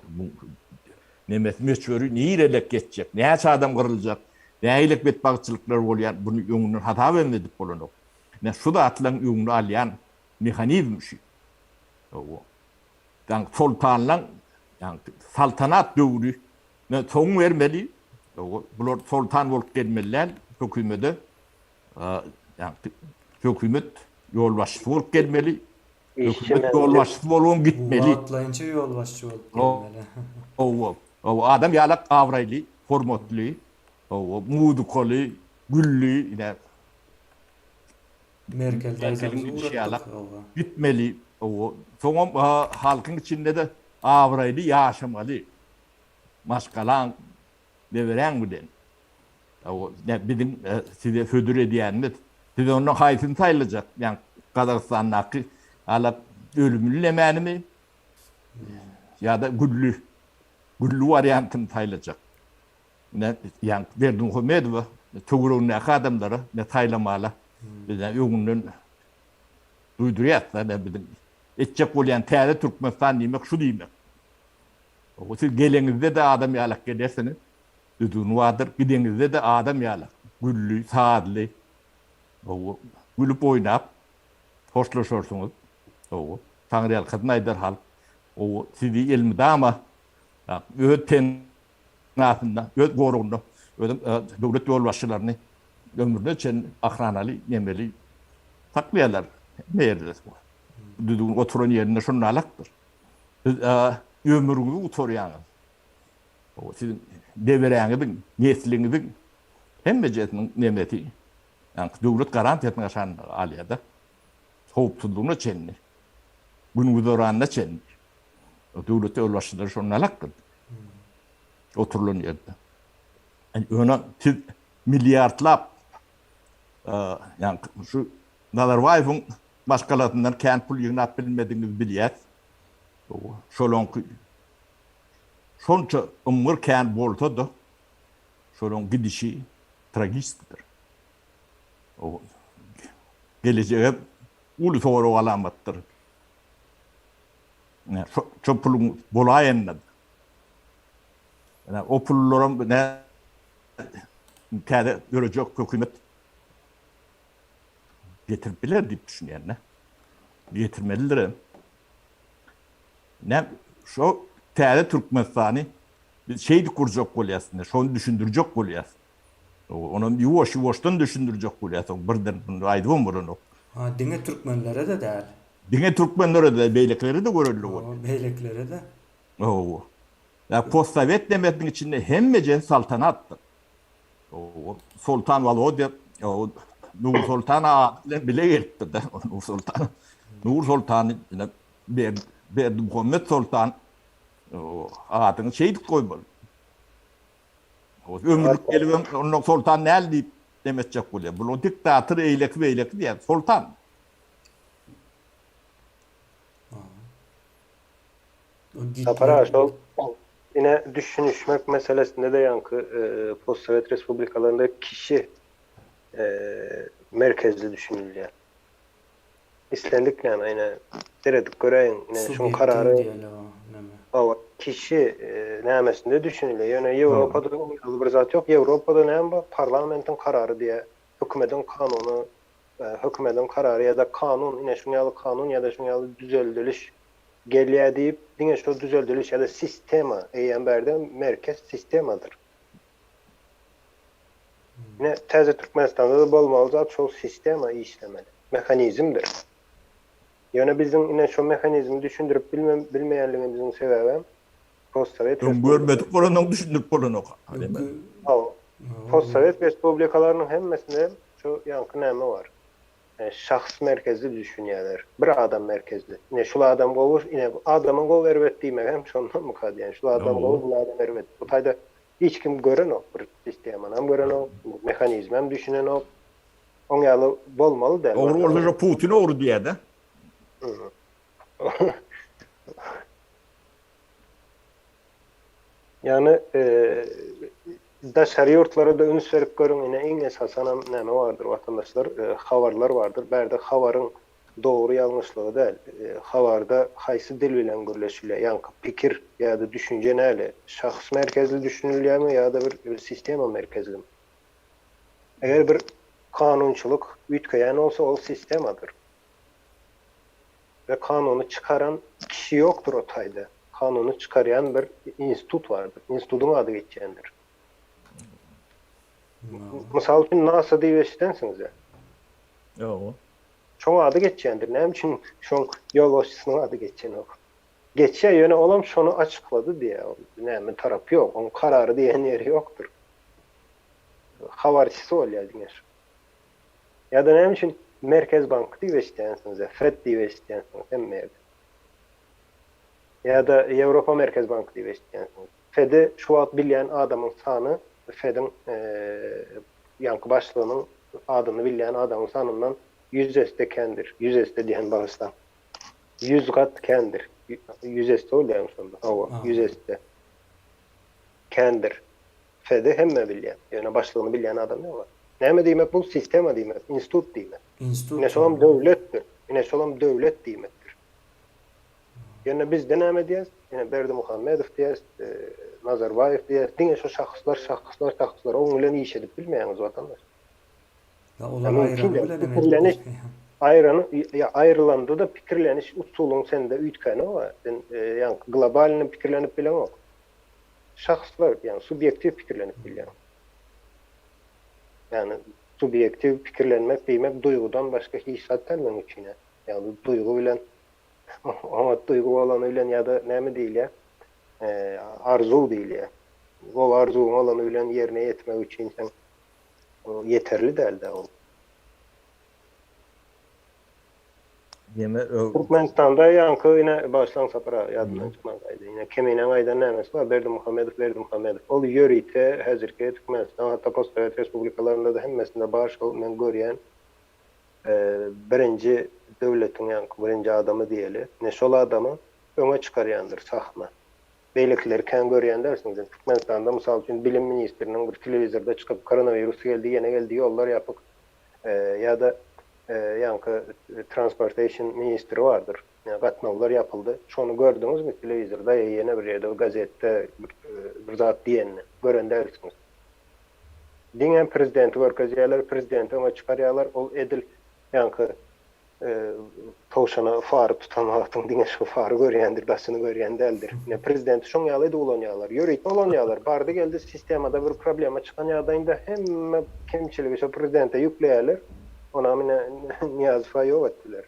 nemesi möçberi nirelek geçjek, näçe adam gyryljak, nähili betbagtçylyklar bolýar, buny öňünden hasap hem edip bolanok. Ine şu zatlaryň öňüni alýan mehanizm şu. Ýagny soltanlaň ýagny saltanat döwri soň bermeli. Bular soltan bolup gelmeli däl hökümede. Ýagny hökümet ýolbaşçysy bolup gelmeli. Hökümet ýolbaşçysy bolubam gitmeli. Wagtlaýynça ýolbaşçy bolup gelmeli. Hawa. Hawa, adam ýalak abraýly, hormatly, hawa, muzykaly, gülli, ine. Merkel daýzamyzy ugratdyk, hawa. Gitmeli, hawa. Soňam halkyň içinde-de abraýly ýaşamaly. Maşgalaň, neberäň bilen. Biziň size hödür edýänimiz. Siz onda haýsyny saýlajak? Ýa Gazagystandaky ala ölümli lemänimi ýa-da gülli gülli wariantyny saýlajak? Ine, ýa Berdimuhamedowa töweregindäki adamlara ne saýlamala biz öňünden duýdurýas-da, biziň etjek bolýan täze Türkmenistan diýmek şu diýmek. Siz geleňizde-de adam ýalak gelersiňiz. Düzgün bardyr, gideňizde-de adam ýaly gülli, sazly, hawa, gülüp oýnap hoşlaşarsyňyz. Hawa, Taňryýalkasyn aýdar halk. Hawa, sizi elmydama öz penasynda, öz goragynda, özem döwlet ýolbaşçylaryny ömrüne çenli ahranaly, nemeli saklaýarlar hemme ýerde. Düzgün oturan ýerinde şundalakdyr. Siz ömrüňizi gutarýaňyz. Siziň neberäňiziň, nesliňiziň hemmejesiniň nemesi, ýagny döwlet garantiýasynyň aşagynda galýar-da. Howpsuzlygyna çenli, gün-güzeranyna çenli. Döwlet ýolbaşçylary şonda alakdyr. Oturylan ýerde. Ýöne siz milliardlap, ýagny şu Nazarbaýewiň maşgalasyndan kän pul ýygnap bilmedigiňizi bilýäs. Şolaňky şonça ymgyr kän bolsa-da, şolaň gidişi tragiçkidir. Gelejege uly sorag alamatdyr. Şo puluň bolaýanda. O pullaram nä täze dörejek hökümet getirip biler diýip düşünýän-de. Getirmelidir. Näme şo täze Türkmenistany biz şeýdip gurjak bolýas indi, şony düşündirjek bolýas. Onam ýuwaş-ýuwaşdan düşündirjek bolýas, birden bunu aýdybam bolanok. Ha, diňe türkmenlere-de däl. Diňe türkmenlere-de däl, beýlekilere-de görelde bolýar. Beýlekilere-de. Hawa. Ýa postsowet demesiniň içinde hemmejesi saltanatdyr. Soltan Wolodýa Nursoltan ady bilen bile gelipdir-de. Nursoltan. Nursoltany ine Berdimuhamet Soltan adyny şeýdip goýmaly. Ömürlik gelibem ondan soltan däl diýip dem etjek bolýar. Bular diktator eýleki beýleki diýýär. Soltan. Sapar aga şol ine düşünişmek meselesinde-de ýaňky postsowet respublikalarynda kişi merkezli düşünilýär. Islendik näme ine seredip göräýiň ine şuň karary hawa kişi nämesinde düşünilýär. Ýöne Ýewropada ol bir zat ýok. Ýewropada näme bar? Parlamentiň karary diýýär. Hökümediň kanuny, hökümediň karary ýa-da kanun ine şuň ýaly kanun ýa-da şuň ýaly düzeldiliş gelýär diýip, diňe şol düzeldiliş ýa-da sistema, eýýäm bärde merkez sistemadyr. Ine, täze Türkmenistanda-da bolmaly zat şol sistema işlemeli, mehanizmdir. Ýöne biziň ine şo mehanizmi düşündirip bilmeýänligimiziň sebäbem postsowet Öň görmedik bolanok düşündirip bolanok. Hawa. Postsowet respublikalarynyň hemmesinde şu ýaňky näme bar. Şahs merkezli düşünýärler. Bir adam merkezli. Ine şul adam gowy, ine adamyň gowy erbet diýmegi hem şondanmyka diýýän. Şul adam gowy, bul adam erbet. Bu taýda hiç kim görenok bir sistemanam görenok, mehanizmem düşünenok. Oň ýaly bolmaly däl. Ogry bolsa şo Putin ogry diýýär-de. Ýagny daşary ýurtlara-da üns berip görüň, ine iň esasanam näme bardyr watandaşlar, habarlar bardyr. Bärde habaryň dogry ýalňyşlygy däl. Habarda haýsy dil bilen gürleşilýär, ýaňky pikir ýa-da düşünje näle, şahs merkezli düşünilýärmi ýa-da bir sistema merkezlimi? Eger bir kanunçylyk üýtgeýän bolsa ol sistemadyr. We kanuny çykaran kişi ýokdur o taýda. Kanuny çykarýan bir institut bardyr. Institudyň ady geçýändir. Mysal üçin NASA diýip eşidensiňiz-ä. Ýok. Şoň ady geçýändir. Näme üçin şoň ýolbaşçysynyň ady geçenok? Geçýär, ýöne olam şony açyklady diýýär. Ol näme tarapy ýok. Oň karary diýen ýeri ýokdur. Habarçysy bolýar diňe şu. Ýa-da näme üçin Merkez banky diýip eşidýänsiňiz-ä, FED diýip eşidýänsiňiz hemme ýerde. Ýa-da Ýewropa Merkez banky diýip eşidýänsiňiz. FED-i şu wagt bilýän adamyň sany FED-iň ýaňky başlygynyň adyny bilýän adamyň sanyndan ýüz esse kändir. Ýüz esse diýen bagyşlaň. Ýüz gat kändir. Ýüz esse bolýarmy şonda? Hawa, ýüz esse kändir. Fedi hemme bilýär. Ýöne başlygyny bilýän adam ýok. Näme diýmek bu? Sistema diýmek, institut diýmek. Institut. Ine şolam döwletdir. Ine şolam döwlet diýmekdir. Ýöne bizde näme diýýäs? Ine Berdimuhamedow diýýäs, Nazarbaýew diýýäs. Diňe şo şahslar, şahslar, şahslar. Oň bilen iş edip bilmeýäňiz watandaş. Ýa olar aýrany bilen hem edip bilmeýär. Aýrany, ýa aýrylanda-da pikirleniş usulyň sende üýtgänok-a. Sen ýaňky globalny pikirlenip bileňok. Şahslar, ýagny subýektiw pikirlenip bilýär. Ýagny subýektiw pikirlenmek diýmek duýgudan başga hiç zat däl meň üçin-ä. Ýagny duýgy bilen oňat duýgy bolany bilen ýa-da näme diýilýär, arzuw diýilýär. Gowy arzuwyň bolany bilen ýerine ýetmek üçin sen ýeterli däl-dä ol. Ýene Türkmenistanda ýaňky ine bagyşlaň Sapar aga ýadymdan çykman gaýdy. Ine Keminäň aýdan nämesi bar Berdimuhamedow Berdimuhamedow. Ol ýörite häzirki Türkmenistan hatda postsowet respublikalarynda-da hemmesinde bar şol men görýän birinji döwletiň ýaňky birinji adamy diýeli. Ine şol adamy öňe çykarýandyr sahna. Beýlekileri kän görýän dälsiňiz. Indi Türkmenistanda mysal üçin bilim ministriniň bir telewizorda çykyp koronawirus geldi ýene geldi ýollar ýapyk ýa-da ýaňky transportation ministri bardyr. Gatnawlar ýapyldy. Şony gördüňizmi telewizorda ýa ýene bir ýerde gazetde bir zat diýenini gören dälsiňiz. Diňe prezidenti görkezýärler, prezidenti öňe çykarýarlar. Ol edil ýaňky towşana fary tutan wagtyň diňe şo fary görýändir, daşyny görýän däldir. Ine prezidenti şoň ýaly edip ulanýarlar. Ýörite ulanýarlar. Bardy geldi sistemada bir problema çykan ýagdaýynda hemme kemçiligi şo prezidente ýükleýärler. Onam ine Nyýazowa ýok etdiler.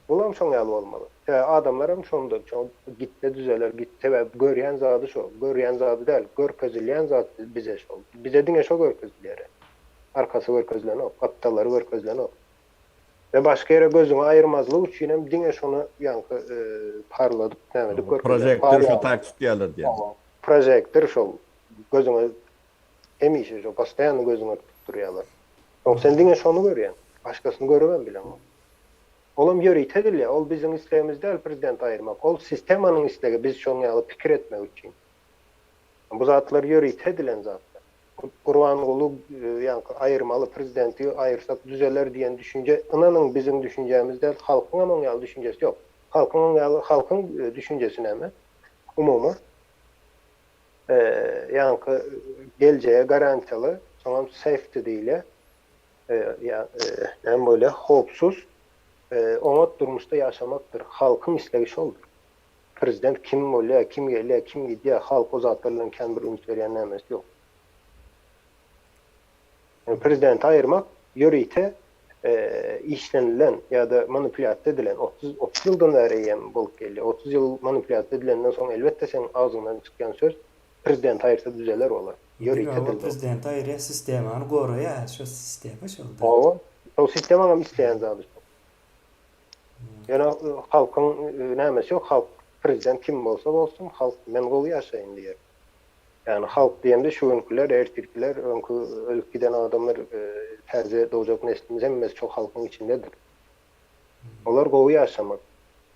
Bulam şoň ýaly bolmaly. Sebäbi adamlaram şonda şo gitse düzeler, git sebäbi görýän zady şo. Görýän zady däl, görkezilýän zat bize şol. Bize diňe şo görkezilýär. Arkasy görkezilenok, gapdallary görkezilenok. We başga ýere gözüňi aýyrmazlyk üçin hem diňe şony ýaňky parladyp näme edip görkezýär. Prožektor şo taýy tutýarlar diýýän. Prožektor şol gözüňe hemişe şo postoýanno gözüňe tutup durýarlar. Soň sen diňe şony görýäň. Başgasyny görübem bileňok. Olam ýörite edilýär. Ol biziň islegimiz däl prezidenti aýyrmak. Ol sistemanyň islegi biz şoň ýaly pikir etmek üçin. Bu zatlar ýörite edilen zatlar. Gurbanguly ýaňky aýyrmaly prezidenti aýyrsak düzeler diýen düşünje ynanyň biziň düşünjämiz däl halkyňam oň ýaly düşünjesi ýok. Halkyň oň ýaly halkyň düşünjesi näme? Umumy ýaňky geljege garantiýaly soňam safety diýilýär ýa näme bolýar howpsuz oňat durmuşda ýaşamakdyr. Halkyň islegi şoldur. Prezident kim bolýar, kim gelýär, kim gidýär, halk o zatlar bilen kän bir üns berýän nämesi ýok. Ýöne prezidenti aýyrmak ýörite işlenilen ýa-da manipulýasiýa edilen, 30, 30 ýyldan bäri eýýäm bolup gelýär. 30 ýyl manipulýasiýa edilenden soň elbetde seň agzyňdan çykýan söz prezidenti aýyrsa düzeler bolar. Ýörite Diňe ol prezidenti aýyrýar, sistemany goraýar, şo sistema şolda. Hawa, şol sistemaňam isleýän zady şol. Ýöne halkyň nämesi ýok, halk prezident kim bolsa bolsun, halk men gowy ýaşaýyn diýer. Ýagny halk diýemde şu günkiler, ertirkiler, öňki ölüp giden adamlar, täze dogjak neslimiz hemmesi şo halkyň içindedir. Olar gowy ýaşamak,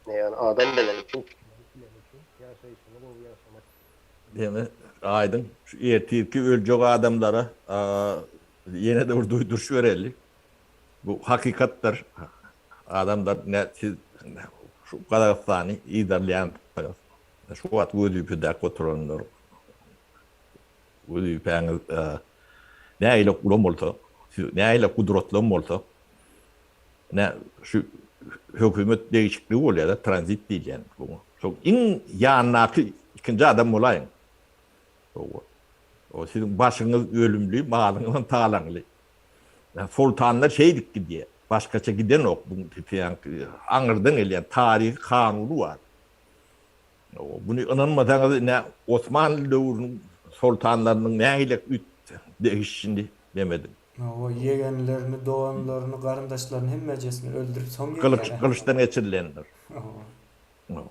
ýagny adam bolany üçin, pikirlenip bileni üçin ýaşaýşyny gowy ýaşamak. Ýöne aýdyň, şu ertirki öljek adamlara ýene-de bir duýduryş bereli. Bu hakykatdyr. Adamlar ne siz şu Gazagystany yzarlaýansyňyz. Şu wagt wezipedäki oturanlar wezipäňiz nähili ulam bolsa, siz nähili gudratlam bolsa, ne şu hökümet degişikligi bolýar-da, tranzit diýilýän buňa. Şol iň ýanyndaky ikinji adam bolaýyň. O siziň başyňyz ölümli, malyňyzam talaňly. Soltanlar şeýdip gidýär. Başgaça gidenok. Bu aňyrdan gelýän taryhy kanuny bar. Muny ynanmasaňyz ine Osmanly döwrüniň soltanlarynyň nähili degişini demediň. Hawa, ýegenlerini, doganlaryny, garyndaşlaryny hemmejesini öldürip soň gelýär. Gylyçdan geçirilendir. Hawa.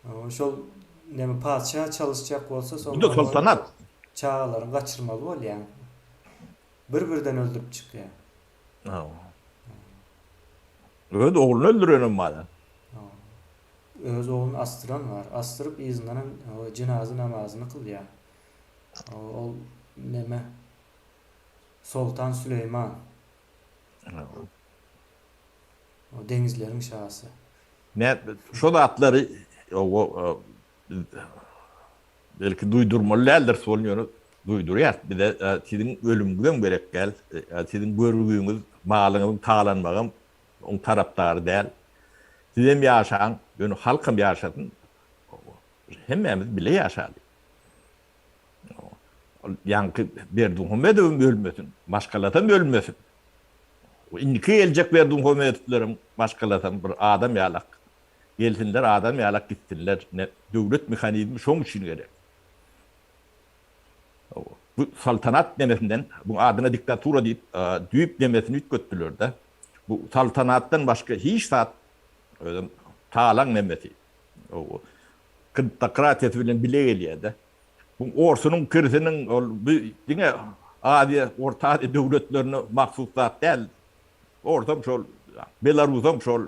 Hawa, şol neme patyşa çalyşjak bolsa soň Bu-da soltanat. Çagalaryny gaçyrmaly bolýar. Bir-birden öldürip çykýar. Hawa. Öz ogluny öldürenem bar. Hawa. Öz ogluny asdyran bar. Asdyryp yzyndan hem jynaza namazyny kylýar. Ol neme Soltan Süleýman. Hawa. O deňizleriň şasy. Nä şo zatlary owo belki duýdurmaly däldiris ol ýöne duýdurýas bize siziň ölümiňizem gerek däl siziň görgüňiz malyňyzyň talanmagam oň tarapdary däl sizem ýaşaň ýöne halkam ýaşasyn hemmämiz bile ýaşaly ol ýaňky Berdimuhamedowam ölmesin maşgalasam ölmesin Indiki geljek Berdimuhamedowlaryň maşgalasam bir adam ýalak gelsinler, adam ýalak gitsinler. Ine, döwlet mehanizmi şoň üçin gerek. Bu saltanat nemesinden, bu adyna diktatura diýip, düýp nemesini üýtgetdiler-de. Bu saltanatdan başga hiç zat, özem talaň nemesi, kleptokratiýasy bilen bile gelýär-de. Bu orsunyň, kirsiniň ol bu diňe Aziýa, Orta Aziýa döwletlerine mahsus zat däl. Orsam şol, belarusam şol.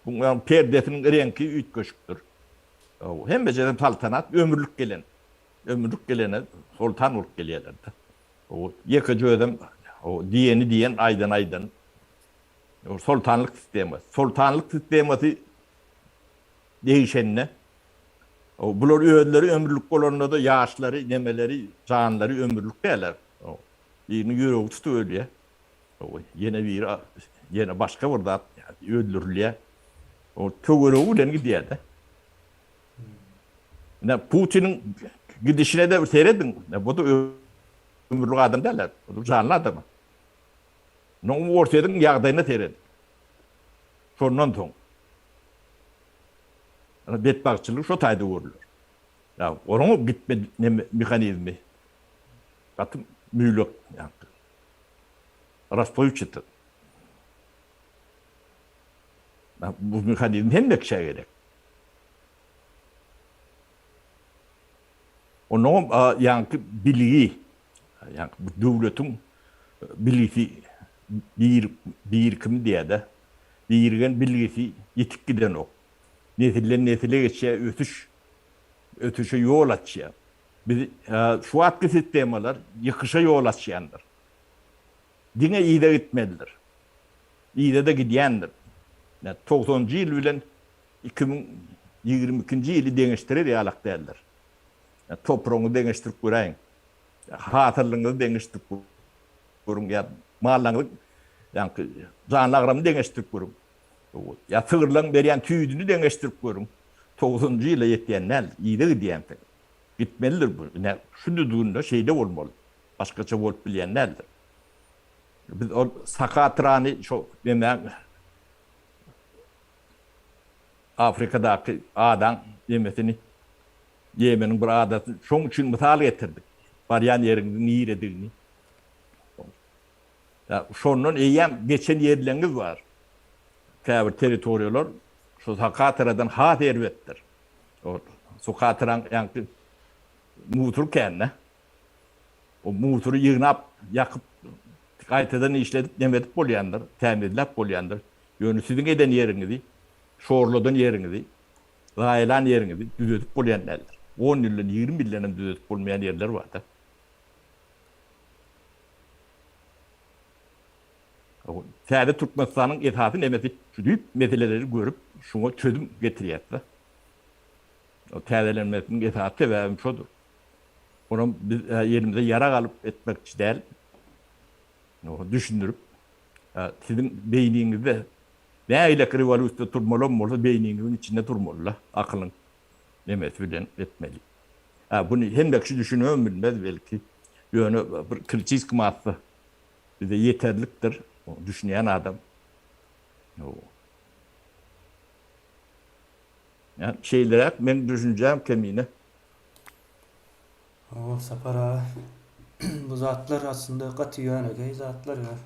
Buň perdesiniň reňki üýtgeşikdir. Hemmejedem saltanat ömürlik gelen. Ömürlik gelene soltan bolup gelýärler-de. Ýekeje özem diýeni diýen, aýdany aýdan. Soltanlyk sistemasy. Soltanlyk sistemasy degişende, bular özleri ömürlik bolanda-da ýaşlary, nemeleri, janlary ömürlik däl-ä. Biriniň ýüregi tutup ölýär. Ýene biri ýene başga bir zat öldürilýär. Töweregi bilen gidýär-de. Ine Putiniň gidişine-de bir serediň. Bu-da ömürlik adam däl-ä. Bu janly adam. Munuň Orsýetiň ýagdaýyna serediň. Şondan soň betbagtçylyk şo taýda görüler. Ýa onuň gitme mehanizmi gaty müýlek, rasplywçatyý. Bu mehanizm hemme kişä gerek. Onnoňam ýaňky bilgi, ýaňky bu döwletiň bilgisi bir birikimi diýýär-de, birigen bilgisi ýitip gidenok. Nesilden nesile geçýär, ösüş ösüşe ýol açýar. Biz şu wagtky sistemalar ýykyşa ýol açýandyr. Diňe yza gitmelidir. Yza-da gidýändir. Togsanynjy ýyl bilen 2022-nji ýyly deňeşdirer ýalak däldir. Topragyňyzy deňeşdirip göräýiň. Hasylyňyzy deňeşdirip görüň ýa mallaryňyzy ýaňky janly agramyny deňeşdirip görüň. Ýa sygyrlaryň berýän süýdüni deňeşdirip görüň. Togsanynjy ýyla ýetýän däl, yza gidýänsiň. Gitmelidir bu. Ine, şu düzgünde şeýle bolmaly. Başgaça bolup bilýän däldir. Biz ol Sakatrany şo nemäň Afrikadaky adaň nemesini Ýemeniň bir adasyny şoň üçin mysal getirdik. Barýan ýeriňiziň niredigini. Ýa şondan eýýäm geçen ýerleňiz bar. Käbir territoriýalar şu Sakatradan has erbetdir. Ol Sukatraň ýaňky mutur kän-de. O mutury ýygnap, ýakyp, gaýtadan işledip, neme edip bolýandyr, tämizläp bolýandyr. Ýöne siziň eden ýeriňizi, şorladan ýeriňizi, zaýalan ýeriňizi düzedip bolýan däldir. On ýyldan, 20 ýyldan hem düzedip bolmaýan ýerler bar-da. Täze Türkmenistanyň esasy nemesi şu düýp meseleleri görüp, şuňa çözüm getirýär-de. Täzelenmesiniň esasy sebäbem şodur. Onam biz elimize ýarag alyp etmekçi däl. Düşündirip, siziň beýniňizde nähilek rewolýusiýa turmalam bolsa beýniňiziň içinde turmaly-da, akylyň nemesi bilen etmeli. Hä, buny hemme kişi düşünibem bilmez belki. Ýöne bir kritiski massa bize ýeterlikdir, düşünýän adam. Ýa şeýleräk meň düşünjäm kemine. Hawa Sapar aga bu zatlar aslynda gaty ýönekeý zatlar ýa.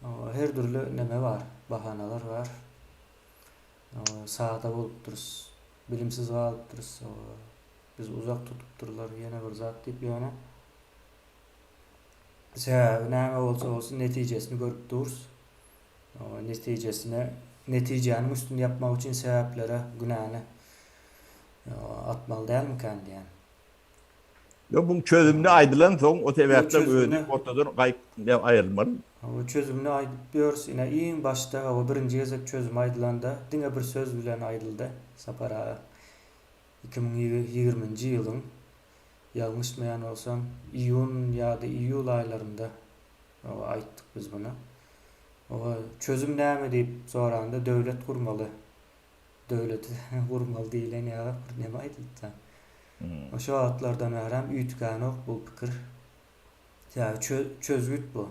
Hawa her dürli neme bar, bahanalar bar. Hawa sada bolupdyrys, bilimsiz galypdyrys, hawa bizi uzak tutupdyrlar ýene bir zat diýip ýöne sebäbi näme bolsa bolsun netijesini görüp durus. Hawa netijesine netijäniň üstüni ýapmak üçin sebäplere günäni atmaly dälmikän diýýän. Ýok, buň çözümini aýdylan soň o sebäpler özi ortadan gaýyp aýrylmaly. Hawa çözümini aýdyp ýörüs ine iň başda hawa birinji gezek çözüm aýdylanda diňe bir söz bilen aýdyldy Sapar aga 2020-nji ýylyň ýalňyşmaýan bolsam iýun ýa-da iýul aýlarynda hawa aýtdyk biz muny. Hawa çözüm näme diýip soranda döwlet gurmaly Döwleti gurmaly diýlen ýaly bir neme aýdyldy. Şo wagtlardan bärem üýtgänok bu pikir. Sebäbi çözgüt bu.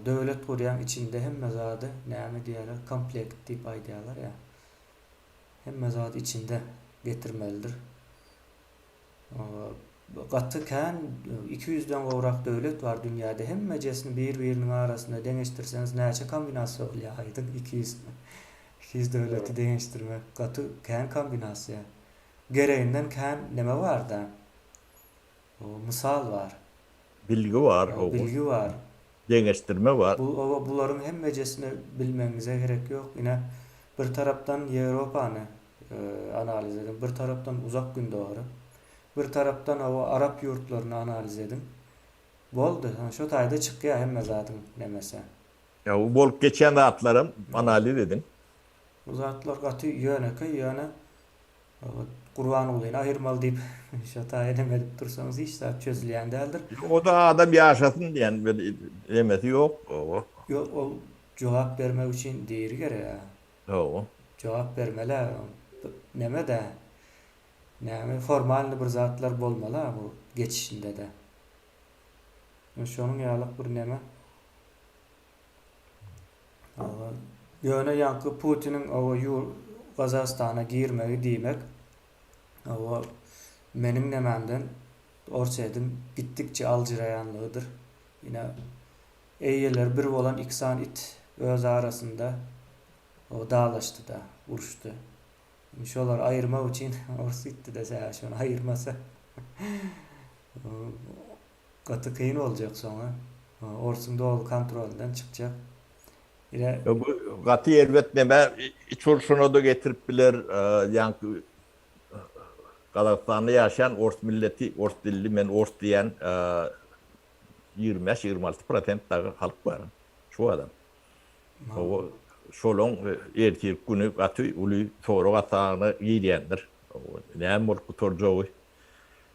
Döwlet gurýaň içinde hemme zady näme diýýärler komplekt diýip aýdýarlar ýa. Hemme zady içinde getirmelidir. Gaty kän 200-den gowrak döwlet bar dünýäde hemmejesini bir-biriniň arasynda deňeşdirseňiz näçe kombinasiýa bolýar aýdyň 200 200 döwleti deňeşdirmek gaty kän kombinasiýa. Gereginden kän neme barda mysal bar. Bilgi bar hawa. Bilgi bar. Deňeşdirme bar. Bu oba bularyň hemmejesini bilmegiňize gerek ýok. Ine bir tarapdan Ýewropany analiz ediň, bir tarapdan Uzak Gündogary, bir tarapdan hawa arap ýurtlaryny analiz ediň. Boldy. Şo taýda çykýar hemme zadyň nemesi. Ýa bu bolup geçýän zatlaram analiz ediň. Bu zatlar gaty ýönekeý ýöne Gurbangulyny aýyrmaly diýip şo taýy neme edip dursaňyz hiç zat çözülýän däldir. O-da adam ýaşasyn diýen bir nemesi ýok. Hawa. Ýok ol jogap bermek üçin diri gerek-ä. Hawa. Jogap bermeli-ä. Neme-dä. Näme formalny bir zatlar bolmaly-a bu geçişinde-de. Şonuň ýalyk bir neme. Ýöne ýaňky Putiniň oba ýur Gazagystana girmegi diýmek oba meniň nemämden Orsýetiň gitdikçe aljyraýanlygydyr. Ine eýeleri bir bolan iki sany it öz arasynda oba dalaşdy-da, uruşdy. Indi şolary aýyrmak üçin ors gitdi-de, sebäbi şony aýyrmasa Gaty kyn boljak soňa. Orsuň doly kontrolyndan çykjak. Ine. Bu gaty erbet neme iç urşuna-da getirip biler. Ýaňky Gazagystanda ýaşaýan ors milleti, ors dilli, men ors diýýän 25, 26 prosent dagy halk bar. Şu adam. Hawa, şolaň ertirki güni gaty uly sorag astyna girýändir. Näme bolup gutarjagy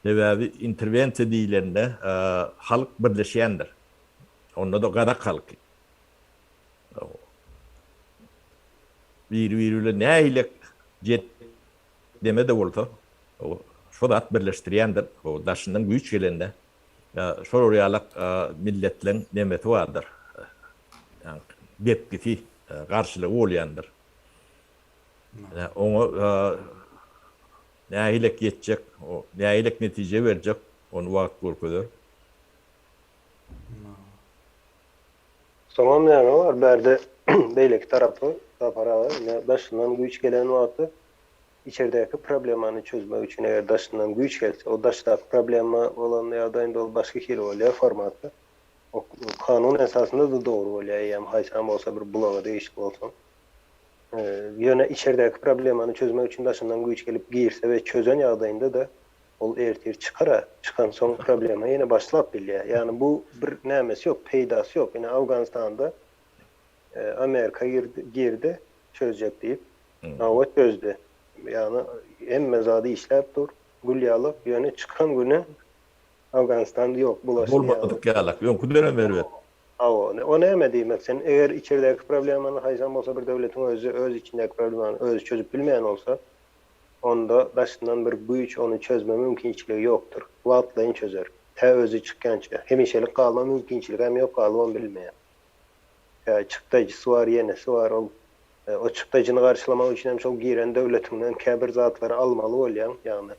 Sebäbi interwensiýa diýlende halk birleşýändir. Onda-da gazak halky. Biri-biri bilen nähili jedeme-de bolsa, şo zat birleşdirýändir. Daşyndan güýç gelende şolar ýalak milletleň nemesi bardyr. Depgisi, garşylygy bolýandyr. Oňa Nähilek ýetjek, nähilek netije berjek, ony wagt görkezer. Soňam näme bar, bärde beýleki tarapy, Sapar aga, ine daşyndan güýç gelen wagty içerdäki problemany çözmek üçin eger daşyndan güýç gelse, o daşdaky problema bolan ýagdaýynda ol başga hili bolýar formatda. O kanun esasynda-da dogry bolýar, eýýäm haýsam bolsa bir bloga degişli bolsaň. Ýöne içerdäki problemany çözmek üçin daşyndan güýç gelip girse we çözen ýagdaýynda-da ol ertir çykar-a, çykansoň problema ýene başlap bilýär. Ýagny bu bir nämesi ýok, peýdasy ýok. Ine Awganystanda Amerika girdi çözjek diýip, hawa çözdi. Ýagny hemme zady işläp dur, gül ýalak, ýöne çykan güni Awganystanda ýok, bulaşdy ýaly. Bolmadyk ýalak, öňküdenem erbet. Hawa, o näme diýmek, sen eger içerdäki problemany haýsam bolsa bir döwletiň özi öz içindäki problemany özi çözüp bilmeýän bolsa, onda daşyndan bir güýç ony çözme mümkinçiligi ýokdur. Wagtlaýyn çözer. Tä özi çykýança. Hemişelik galma mümkinçiligi hem ýok, galybam bilmeýär. Tä çykdaýjysy bar, ýenesi bar, ol o çykdaýjyny garşylamak üçin hem şol giren döwletiňden käbir zatlary almaly bolýaň, ýagny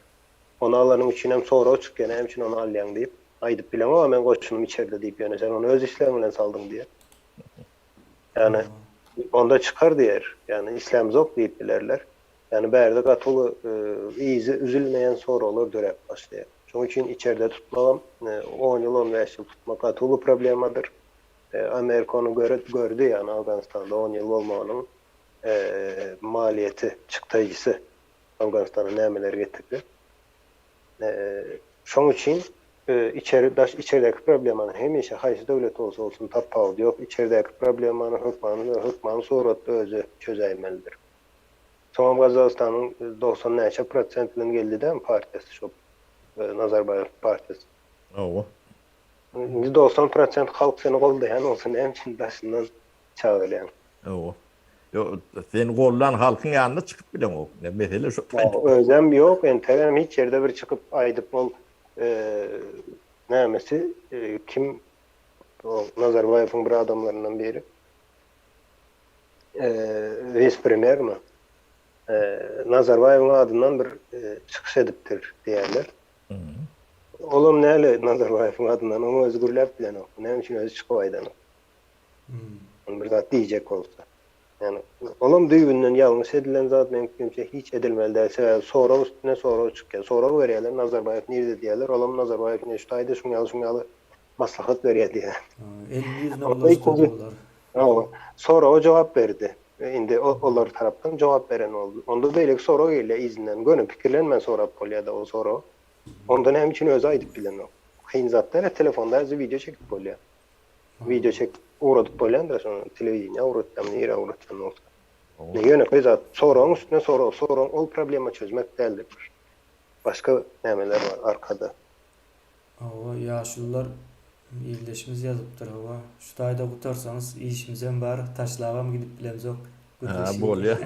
ony alanyň üçin hem sorag çykýar, näme üçin ony alýaň diýip. Aýdyp bileňok-a meň goşunym içerde diýip ýöne sen ony öz islegiň bilen saldyň diýer. Ýagny onda çykar diýer. Ýagny islämzok diýip bilerler. Ýagny bärde gaty uly yzy üzülmeýän soraglar döräp başlaýar. Şonuň üçin içerde tutmagam on ýyl on bäş ýyl tutmak gaty uly problemadyr. Amerika ony gördi ýagny Awganystanda on ýyl bolmagynyň maliýeti, çykdaýjysy Awganystana nämeleri getirdi. Şoň üçin içeri daş içerdäki problemany hemişe haýsy döwlet bolsa bolsun tapawudy ýok içerdäki problemany hökmany we hökmany suratda özi çözäýmelidir. Soňam Gazagystanyň 90 näçe prosent bilen geldi dämi partiýasy şo Nazarbaýew partiýasy. Hawa. Indi 90 prosent halk seni goldaýan bolsa näme üçin daşyndan çagyrýaň. Hawa. Ýok, seni goldan halkyň ýanyna çykyp bileňok. Ne mesele şu. Özem ýok, entegem hiç ýerde bir çykyp aýdyp ol nämesi kim o Nazarbaýewiň bir adamlaryndan biri wise-premýermi Nazarbaýewiň adyndan bir çykyş edipdir diýýärler. Olam näle Nazarbaýewiň adyndan oň özi gürläp bilenok. Näme üçin özi çykyp aýdanok. Ol bir zat diýjek bolsa. Ýani olam düýbünden ýalňyş edilen zat meň pikirimçe hiç edilmeli däl. Sebäbi sorag üstüne sorag çykýar. Sorag berýärler Nazarbaýew nirde diýýärler. Olam Nazarbaýew ine şu taýda şuň ýaly şuň ýaly maslahat berýär diýýär. Elini ýüzüne bulaşdyrdy olar. Hawa. Soraga jogap berdi. Indi olar tarapdan jogap beren boldy. Onda beýleki sorag gelýär yzyndan. Göni pikirlenmän sorap bolýar-da o soragy. Onda näme üçin özi aýdyp bilenok. Kyn zat däl-ä telefonda häzir wideo çekip bolýar. Wideo çekip ugradyp bolýandyr şony telewideniýä ugratýarmy nirä ugratýan bolsa. Ýönekeý zat. Soragyň üstüne sorag. Soragyň ol problema çözmek däldir. Başga nämeler bar arkada. Hawa ýaşulular ildeşimiz ýazypdyr hawa şu taýda gutarsaňyz işimizem bar taşlabam gidip bilemzok Ha bolýa.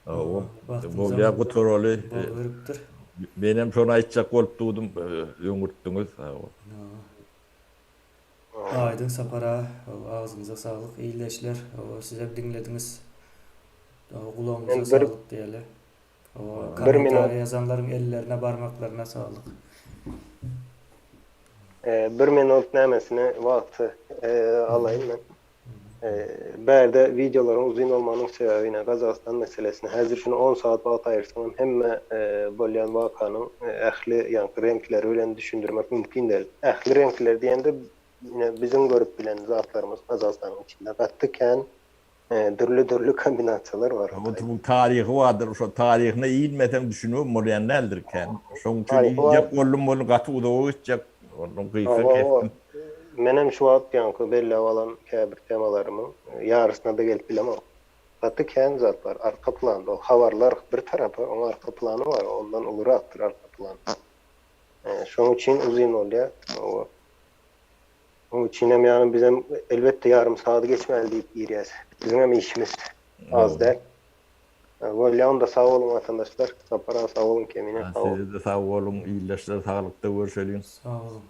Hawa bolýa gutaraly. Boluberipdir. Menem şony aýtjak bolup durdum öňürtdiňiz hawa. Aýdyň Sapar aga agzyňyza saglyk ildeşler hawa sizem diňlediňiz gulagyňyza saglyk diýeli. Bir minut. Kommentariýa ýazanlaryň ellerine barmaklaryna saglyk. Bir minut nämesini wagty alaýyn men. Bärde wideolaryň uzyn bolmagynyň sebäbi ine Gazagystan meselesine. Häzir şuny on sagat wagt aýyrsaňam hemme bolýan wakanyň ähli ýaňky reňkleri bilen düşündirmek mümkin däl. Ähli reňkleri diýende ine biziň görüp bilen zatlarymyz Gazagystanyň içinde gaty kän Dürli-dürli kombinasiýalar bar. Oturyň taryhy bardyr, şo taryhyna inmeseň düşünibem bolýan däldir kän. Şoň üçin injek boldum welin gaty uzaga gitjek, ondan gysga kesdim. Menem şu wagt ýaňky belläp alan käbir temalarymyň ýarysyna-da gelip bilemok. Gaty kän zat bar arka planda, o habarlar bir tarapa, oň arka plany bar, ondan ulurakdyr arka plan. Şoň üçin uzyn bolýar. Oň üçinem ýagny bizem elbetde ýarym sagady geçmäli diýip girýäs. Biziňem işimiz az däl. Bolýa onda sag boluň watandaşlar. Sapar aga sag boluň Kemine sag bol. Sizede sag boluň ildeşler saglykda görşeliň. Sag boluň.